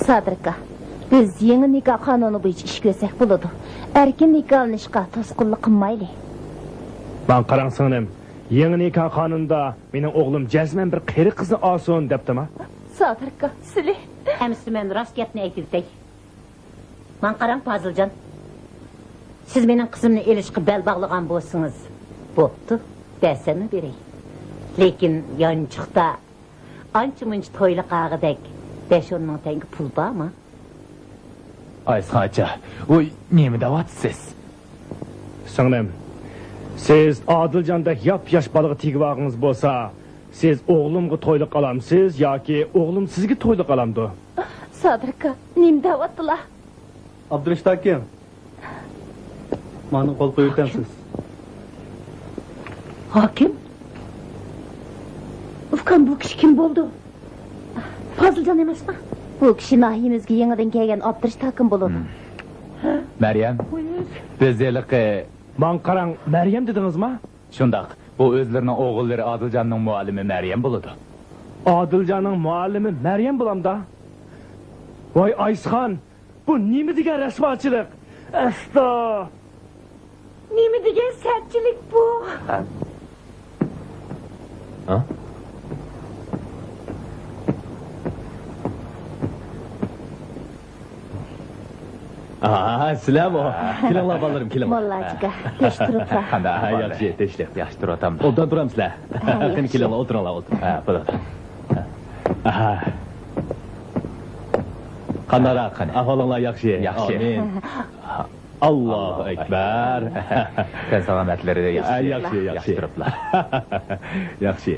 سادىر ئاكا، بىز يېڭى نىكاھ قانۇنى بويىچە ئىش كۆرسەك بولىدۇ. ئەركىن نىكاھلىنىشقا توسقۇنلۇق قىلمايلى. ماڭا قاراڭ سىڭلىم، يېڭى نىكاھ قانۇنىدا مېنىڭ ئوغلۇم جەزمەن بىر قېرى قىزنى ئالسۇن دەپتىما؟ سادىر ئاكا، سىلى. ئەمىسە مەن راست گەپنى ئېيتىۋېتەي. ماڭا قاراڭ، پازىلجان. سىز مېنىڭ قىزىمنى ئېلىشقا بەل باغلىغان بولسىڭىز، بوپتۇ، بەرسەممۇ بېرەي. لېكىن يانچۇقتا ئانچە-مۇنچە تويلۇق ئاغىدەك بەش-ئون مىڭ تەڭگە پۇل بارمۇ؟ ئايسىخان ئاچا، ۋوي، نېمە دەۋاتىسىز؟ سىڭلىم، سىز ئادىلجاندەك ياپ-ياش بالىغا تېگىۋالغىنىڭىز بولسا، سىز ئوغلۇمغا تويلۇق ئالامسىز ياكى ئوغلۇم سىزگە تويلۇق ئالامدۇ؟ سادىر ئاكا، نېمە دەۋاتتىلا؟ ئابدۇرېشىت ھاكىم، مانا قول قويۇۋېتەمسىز؟ ھاكىم؟ ئۇكام، بۇ كىشى كىم بولىدۇ؟ پازىلجان ئەمەسمۇ؟ بۇ كىشى ناھىيىمىزگە يېڭىدىن كەلگەن ئابدۇرېشىت ھاكىم بولىدۇ. مەريەم، بىز ھېلىقى. ماڭا قاراڭ، مەريەم دېدىڭىزما؟ شۇنداق، بۇ ئۆزلىرىنىڭ ئوغۇللىرى ئادىلجاننىڭ مۇئەللىمى مەريەم بولىدۇ. ئادىلجاننىڭ مۇئەللىمى مەريەم بولامدا؟ ۋاي ئايسىخان، بۇ نېمە دېگەن رەسۋاچىلىق؟ ئەستا! نېمە دېگەن سەتچىلىك بۇ؟ ھە؟ ئا، سىلەرمۇ؟ كېلىڭلار، بالىلىرىم، كېلىڭلار. موللاجىكا، تىنچ تۇرۇپلا. قانداق ئەھۋاللار؟ ياخشى، تىنچلىق. ياخشى تۇرۇۋاتامدۇ؟ ئوبدان تۇرامسىلەر؟ ھە، قېنى، ياخشى. كېلىڭلار، ئولتۇرۇڭلار، ئولتۇرۇڭ. ھە، بولىدۇ. ئاھا. قانداقراق؟ قېنى. ئەھۋالىڭلار ياخشى؟ ياخشى. ئامىن. ئاللاھۇ ئەكبەر. سەن سالامەتلىرى ياخشى. ھە، ياخشى، ياخشى. ياخشى تۇرۇپلا. ياخشى.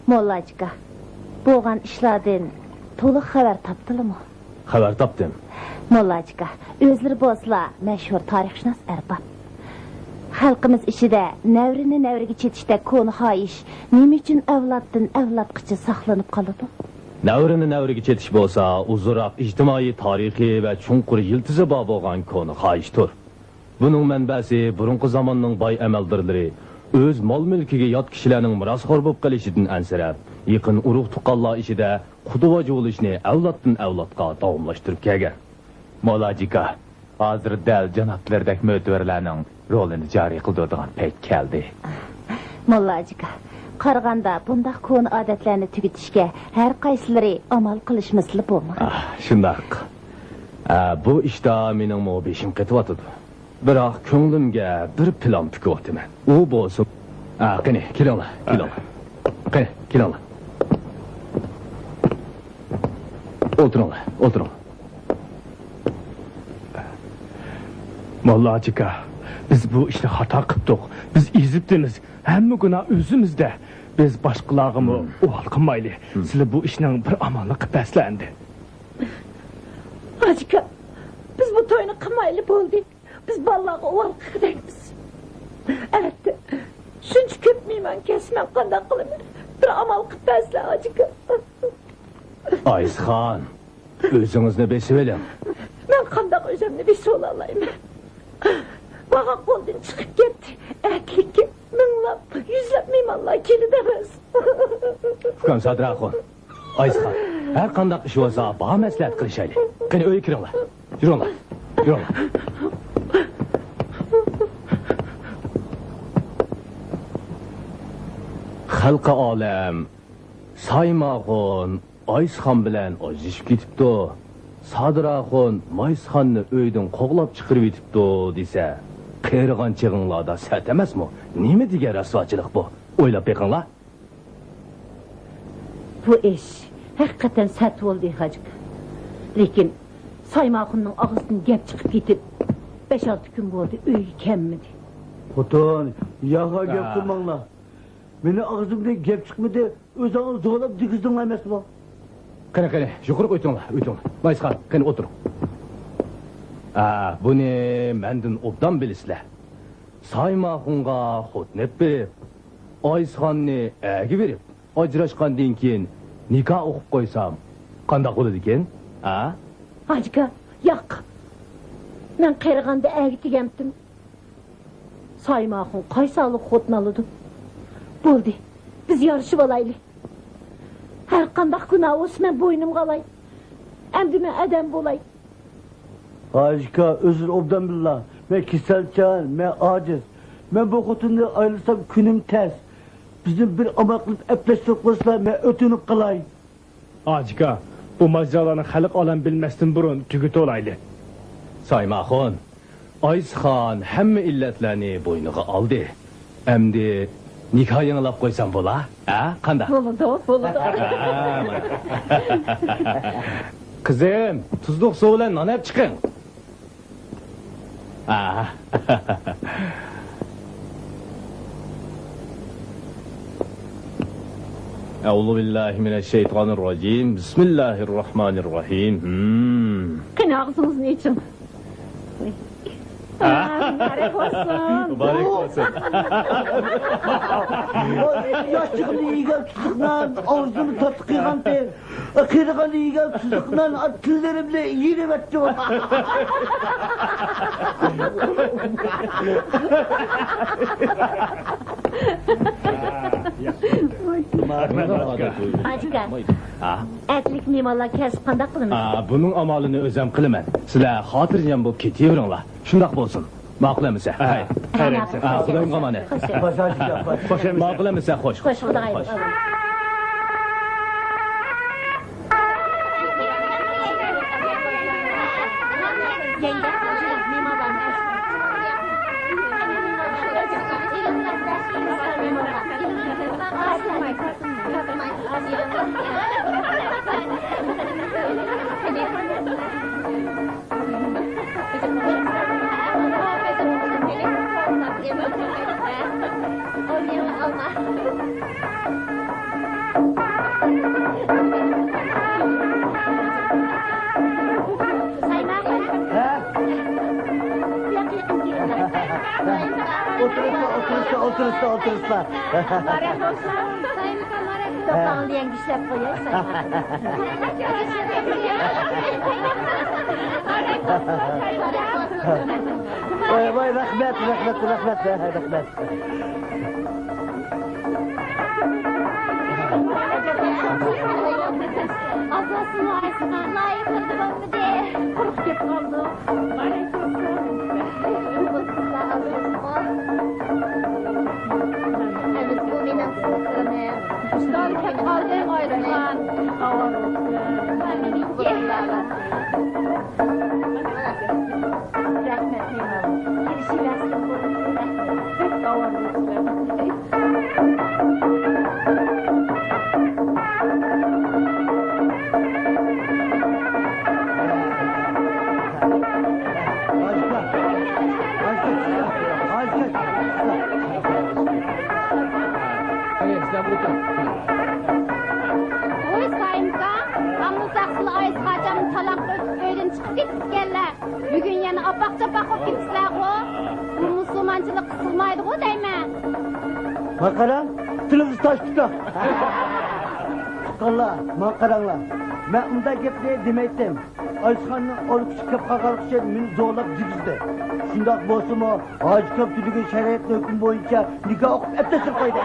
موللاجىكا، بولغان ئىشلاردىن تولۇق خەۋەر تاپتىلىمۇ؟ خەۋەر تاپتىم. موللاجىكا، ئۆزلىرى بولسىلا مەشھۇر تارىخشۇناس ئەرباب. خەلقىمىز ئىچىدە نەۋرىنى نەۋرىگە چېتىشتەك كونا خاھىش نېمە ئۈچۈن ئەۋلادتىن ئەۋلادقىچە ساقلىنىپ قالىدۇ؟ نەۋرىنى نەۋرىگە چېتىش بولسا ئۇزۇنراق ئىجتىمائىي تارىخى ۋە چوڭقۇر يىلتىزى بار بولغان كونا خاھىشتۇر. بۇنىڭ مەنبەسى بۇرۇنقى زاماننىڭ باي ئەمەلدارلىرى ئۆز مال-مۈلكىگە يات كىشىلەرنىڭ مىراسخور بولۇپ قېلىشىدىن ئەنسىرەپ، يېقىن ئۇرۇق-تۇغقانلار ئىچىدە قۇدا-باجا بولۇشنى ئەۋلادتىن ئەۋلادقا داۋاملاشتۇرۇپ كەلگەن. مولاجىكا، ھازىر دەل جانابلىرىدەك مۆتىۋەرلەرنىڭ رولىنى جارى قىلدۇرىدىغان پەيت كەلدى. موللاجىكا، قارىغاندا بۇنداق كونا ئادەتلەرنى تۈگىتىشكە ھەر قايسىلىرى ئامال قىلىشمىسىلا بولمايدۇ. ئاھ، شۇنداق. ئە، بۇ ئىشتا مېنىڭمۇ بېشىم قېتىۋاتىدۇ. بىراق كۆڭلۈمگە بىر پىلان پۈكۈۋاتىمەن. ئۇ بولسا، ئا، قېنى، كېلىڭلار، كېلىڭلار. قېنى، كېلىڭلار. ئولتۇرۇڭلار، ئولتۇرۇڭلار. موللاجىكا، بىز بۇ ئىشنى خاتا قىپتۇق. بىز ئېزىپتىمىز. ھەممە گۇناھ ئۆزىمىزدە. بىز باشقىلارغىمۇ ئۇھال قىلمايلى. سىلە بۇ ئىشنىڭ بىر ئامالىنى قىلىپ بەرسىلە ئەمدى. ھاجىكا، بىز بۇ توينى قىلمايلى بولدى. بىز بالىلارغا ئۇۋال قىلغۇدەكمىز. ئەتە شۇنچە كۆپ مېھمان كەلسە مەن قانداق قىلىمەن؟ بىر ئامال قىلىپ بەرسىلە، ھاجىكا. ئايسىخان، ئۆزىڭىزنى بېسىۋېلىڭ. مەن قانداق ئۆزۈمنى بېسىۋالالايمەن؟ بارغان قولدىن چىقىپ كەتتى. ئەتىلىككە مىڭلاپ، يۈزلەپ مېھمانلار كېلىدۇ ئەمەس. ئۇكام سادىر ئاخۇن، ئايسىخان، ھەر قانداق ئىش بولسا بار مەسلىھەت قىلىشايلى. قېنى، ئۆيگە كىرىڭلار. يۈرۈڭلار. يۈرۈڭلار. خەلقى ئالەم، سايماخۇن ئايسىخان بىلەن ئاجرىشىپ كېتىپتۇ، سادىر ئاخۇن مايسىخاننى ئۆيدىن قوغلاپ چىقىرىۋېتىپتۇ دېسە، قېرىغان چېغىڭلاردا سەت ئەمەسمۇ؟ نېمە دېگەن رەسۋاچىلىق بۇ؟ ئويلاپ بېقىڭلار. بۇ ئىش ھەقىقەتەن سەت بولدى، ھاجىكا. لېكىن سايماخۇننىڭ ئاغزىدىن گەپ چىقىپ كېتىپ، بەش-ئالتە كۈن بولدى، ئۆيگە كەلمىدى. خوتۇن، ياخا گەپ قىلماڭلار. مېنىڭ ئاغزىمدىن گەپ چىقمىدى، ئۆزۈڭلار زورلاپ دېگۈزدۈڭلار ئەمەسمۇ؟ قېنى، قېنى، يۇقىرىغا ئۆتۈڭلار، ئۆتۈڭلار. مايسىخان، قېنى ئولتۇرۇڭ. ھە، بۇنى مەندىن ئوبدان بىلىسىلەر. سايماخۇنغا خوتۇن ئېلىپ بېرىپ، ئايسىخاننى ئەرگە بېرىپ، ئاجراشقاندىن كېيىن نىكاھ ئوقۇپ قويسام قانداق بولىدىكىن؟ ھە؟ ھاجىكا، ياق. مەن قېرىغاندا ئەرگە تېگەمتىم. سايماخۇن قايسى ھاللىق خوتۇن ئالىدۇ؟ بولدى، بىز يارىشىۋالايلى. ھەر قانداق گۇناھ بولسا مەن بوينۇمغا ئالاي. ئەمدى مەن ئادەم بولاي. ھاجىكا، ئۆزۈڭ ئوبدان بىللا. مەن كېسەلچان، مەن ئاجىز. مەن بۇ خوتۇندىن ئايرىلسام كۈنۈم تەس. بىزنى بىر ئامال قىلىپ ئەپلەشتۈرۈپ قويسىلا، مەن ئۆتۈنۈپ قالاي. ھاجىكا، بۇ ماجىرالارنى خەلق ئالەم بىلمەستىن بۇرۇن تۈگىتىۋالايلى. سايماخۇن، ئايسىخان ھەممە ئىللەتلەرنى بوينىغا ئالدى. ئەمدى نىكاھ يېڭىلاپ قويسام بولا؟ ھە، قانداق؟ بولىدۇ، بولىدۇ. ھە، مانا. قىزىم، تۇزلۇق سۇ بىلەن نان ئەپ چىقىڭ. ھە. أعوذ بالله من الشيطان الرجيم. بسم الله الرحمن الرحيم. Hmm. قېنى، ئاغزىڭىزنى ئېچىڭ. ھە؟ مۇبارەك بولسۇن. مۇبارەك بولسۇن. ياشلىقىدا يېگەن تۇزلۇق نان ئاغزىمنى تاتلىق قىلغانتى. قېرىغاندا يېگەن تۇزلۇق نان تىللىرىمنى يېرىۋەتتى. ھاجىكا، ھە؟ ئەتىلىك مېھمانلار كەلسە قانداق قىلىمىز؟ ئا، بۇنىڭ ئامالىنى ئۆزەم قىلىمەن. سىلەر خاتىرجەم بولۇپ كېتىۋېرىڭلار. شۇنداق بولسۇن. ماقۇل ئەمىسە؟ ھە، ھەي. ھە، ماقۇل. ھە، خۇدايىمغا ئامانەت. خوش. خوش، خوش، خوش. ماقۇل ئەمىسە؟ خوش. خوش، خۇدايىم. خوش. ئولتۇرۇڭلار، ئولتۇرۇڭلار، ئولتۇرۇڭلار، ئولتۇرۇڭلار. دوپپاڭنى يەڭگۈشلەپ قوياي. ۋاي، ۋاي، رەھمەت، رەھمەت، رەھمەت، رەھمەت. ئازاسىمۇ ئايسىغان. لايىق بولمىدى. قۇرۇق كېتىپ قالدۇق. ئەمىسە بۇ مېنىڭ سىزىقىم. ئىشتان كەپ قالدى، ئايرىلغان. ئاۋارە بولسۇن. رەھمەت، مېنىڭ. كېلىشىۋەرسۇن. بەك ئاۋارە بولسۇن. ئايسى قاچان تالاق ئۆتۈپ ئۆيدىن چىقىپ كېتىپتىكەنلەر. بۈگۈن يەنە ئاپاق-چاپاق بولۇپ كېتىپسىلەرغۇ. بۇ مۇسۇلمانچىلىققا سىغمايدىغۇ دەيمەن. ماڭا قاراڭ، تىلىڭىز تاش تۇتۇق. تۇغقانلار، ماڭا قاراڭلار. مەن ئۇنداق گەپنى دېمەيتتىم. ئايسىخاننىڭ ئالقىشى كەپ قالغانلىقى ئۈچۈن مېنى زورلاپ دېگۈزدى. شۇنداق بولسىمۇ، ھاجى كاپ تۈنۈگۈن شەرىئەت ھۆكمى بويىچە نىكاھ ئوقۇپ ئەپتە سۈرۈپ قويدى.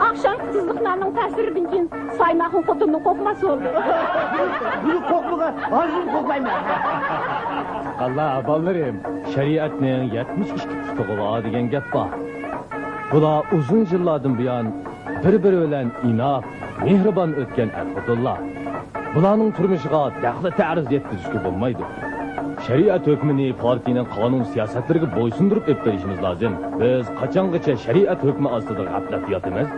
ئاخشامقى تۇزلۇقلارنىڭ تەسىرىدىن كېيىن سايماقمۇ خوتۇنىدىن قورقماس بولدى. بۇنى قورقمىغان، ھازىرمۇ قورقمايمەن. تۇغقانلار، بالىلىرىم، شەرىئەتنىڭ يەتمىش ئىككى پۇتىغا بار دېگەن گەپ بار. بۇلار ئۇزۇن يىللاردىن بۇيان بىر-بىرى بىلەن ئىناق، مېھرىبان ئۆتكەن ئەر-خوتۇنلار. بۇلارنىڭ تۇرمۇشىغا دەخلى تەرۇز يەتكۈزۈشكە بولمايدۇ. شەرىئەت ھۆكمىنى پارتىيىنىڭ قانۇن سىياسەتلىرىگە بويسۇندۇرۇپ ئېلىپ بېرىشىمىز لازىم. بىز قاچانغىچە شەرىئەت ھۆكمى ئاستىدا غەپلەتتە ياتىمىز؟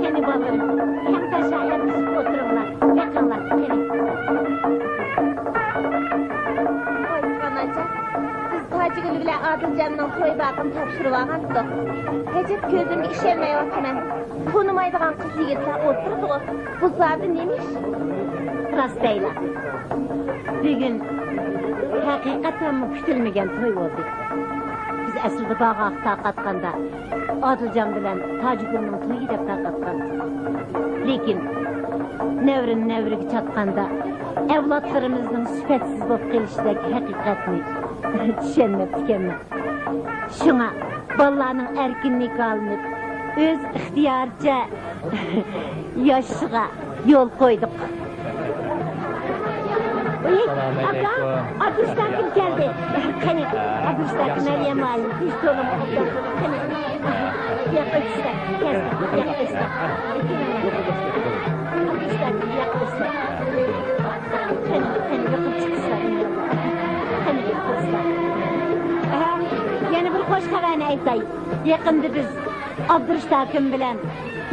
قېنى بالىلىرىم، تەڭداشلار ئەندىشىپ ئولتۇرۇڭلار، بېقىڭلار، قېنى. ۋاي تۇغقان ئاچا، بىز تاجىگۈل بىلەن ئادىلجاننىڭ توي باقىنى تاپشۇرۇۋالغانتۇق. ئەجەب كۆزۈمگە ئىشەنمەيۋاتىمەن. تونۇمايدىغان قىز-يىگىتلەر ئولتۇرىدىغۇ. بۇ زادى نېمە ئىش؟ راست دەيلا. بۈگۈن ھەقىقەتەنمۇ كۈتۈلمىگەن توي بولدى. بىز ئەسلىدە بارغاققا تارقاتقاندا، ئادىلجان بىلەن تاجىگۈلنىڭ تويى دەپ تارقاتقان. لېكىن نەۋرىنى نەۋرىگە چاتقاندا، ئەۋلادلىرىمىزنىڭ سۈپەتسىز بولۇپ قېلىشىدەك ھەقىقەتنى چۈشەنمەپتىكەنمەن. شۇڭا بالىلارنىڭ ئەركىن نىكاھلىنىپ، ئۆز ئىختىيارىچە ياشىشىغا يول قويدۇق. ئۇي، ئاكا، ئابدۇرۇشتاكىم كەلدى. قېنى، ئابدۇرۇشتاكىم، مەريەم مۇئەللىم، تىنچ تولىمۇ ئوبدان تۇرۇڭ. قېنى، ياقىلىشسا، كەلسە، ياقىلىشسا. ئابدۇرۇشتاكىم، ياقىلىشسا. قېنى، قېنى، يۇقىرى چىقىشسا. قېنى، يۇقىرى چىقىشسا. ئەھە، يەنە بىر خوش خەۋەرنى ئېيتاي. يېقىندا بىز ئابدۇرۇشتاكىم بىلەن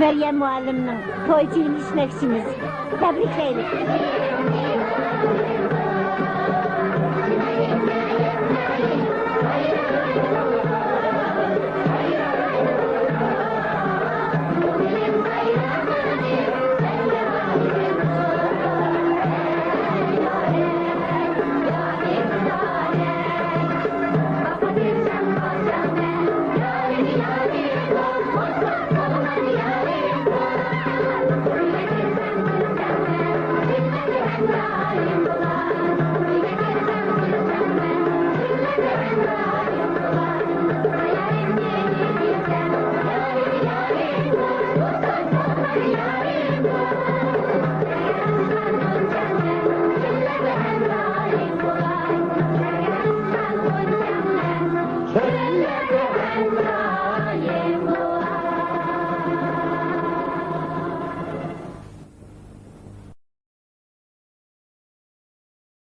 مەريەم مۇئەللىمنىڭ توي چېيىنى ئىچمەكچىمىز. تەبرىكلەيلى!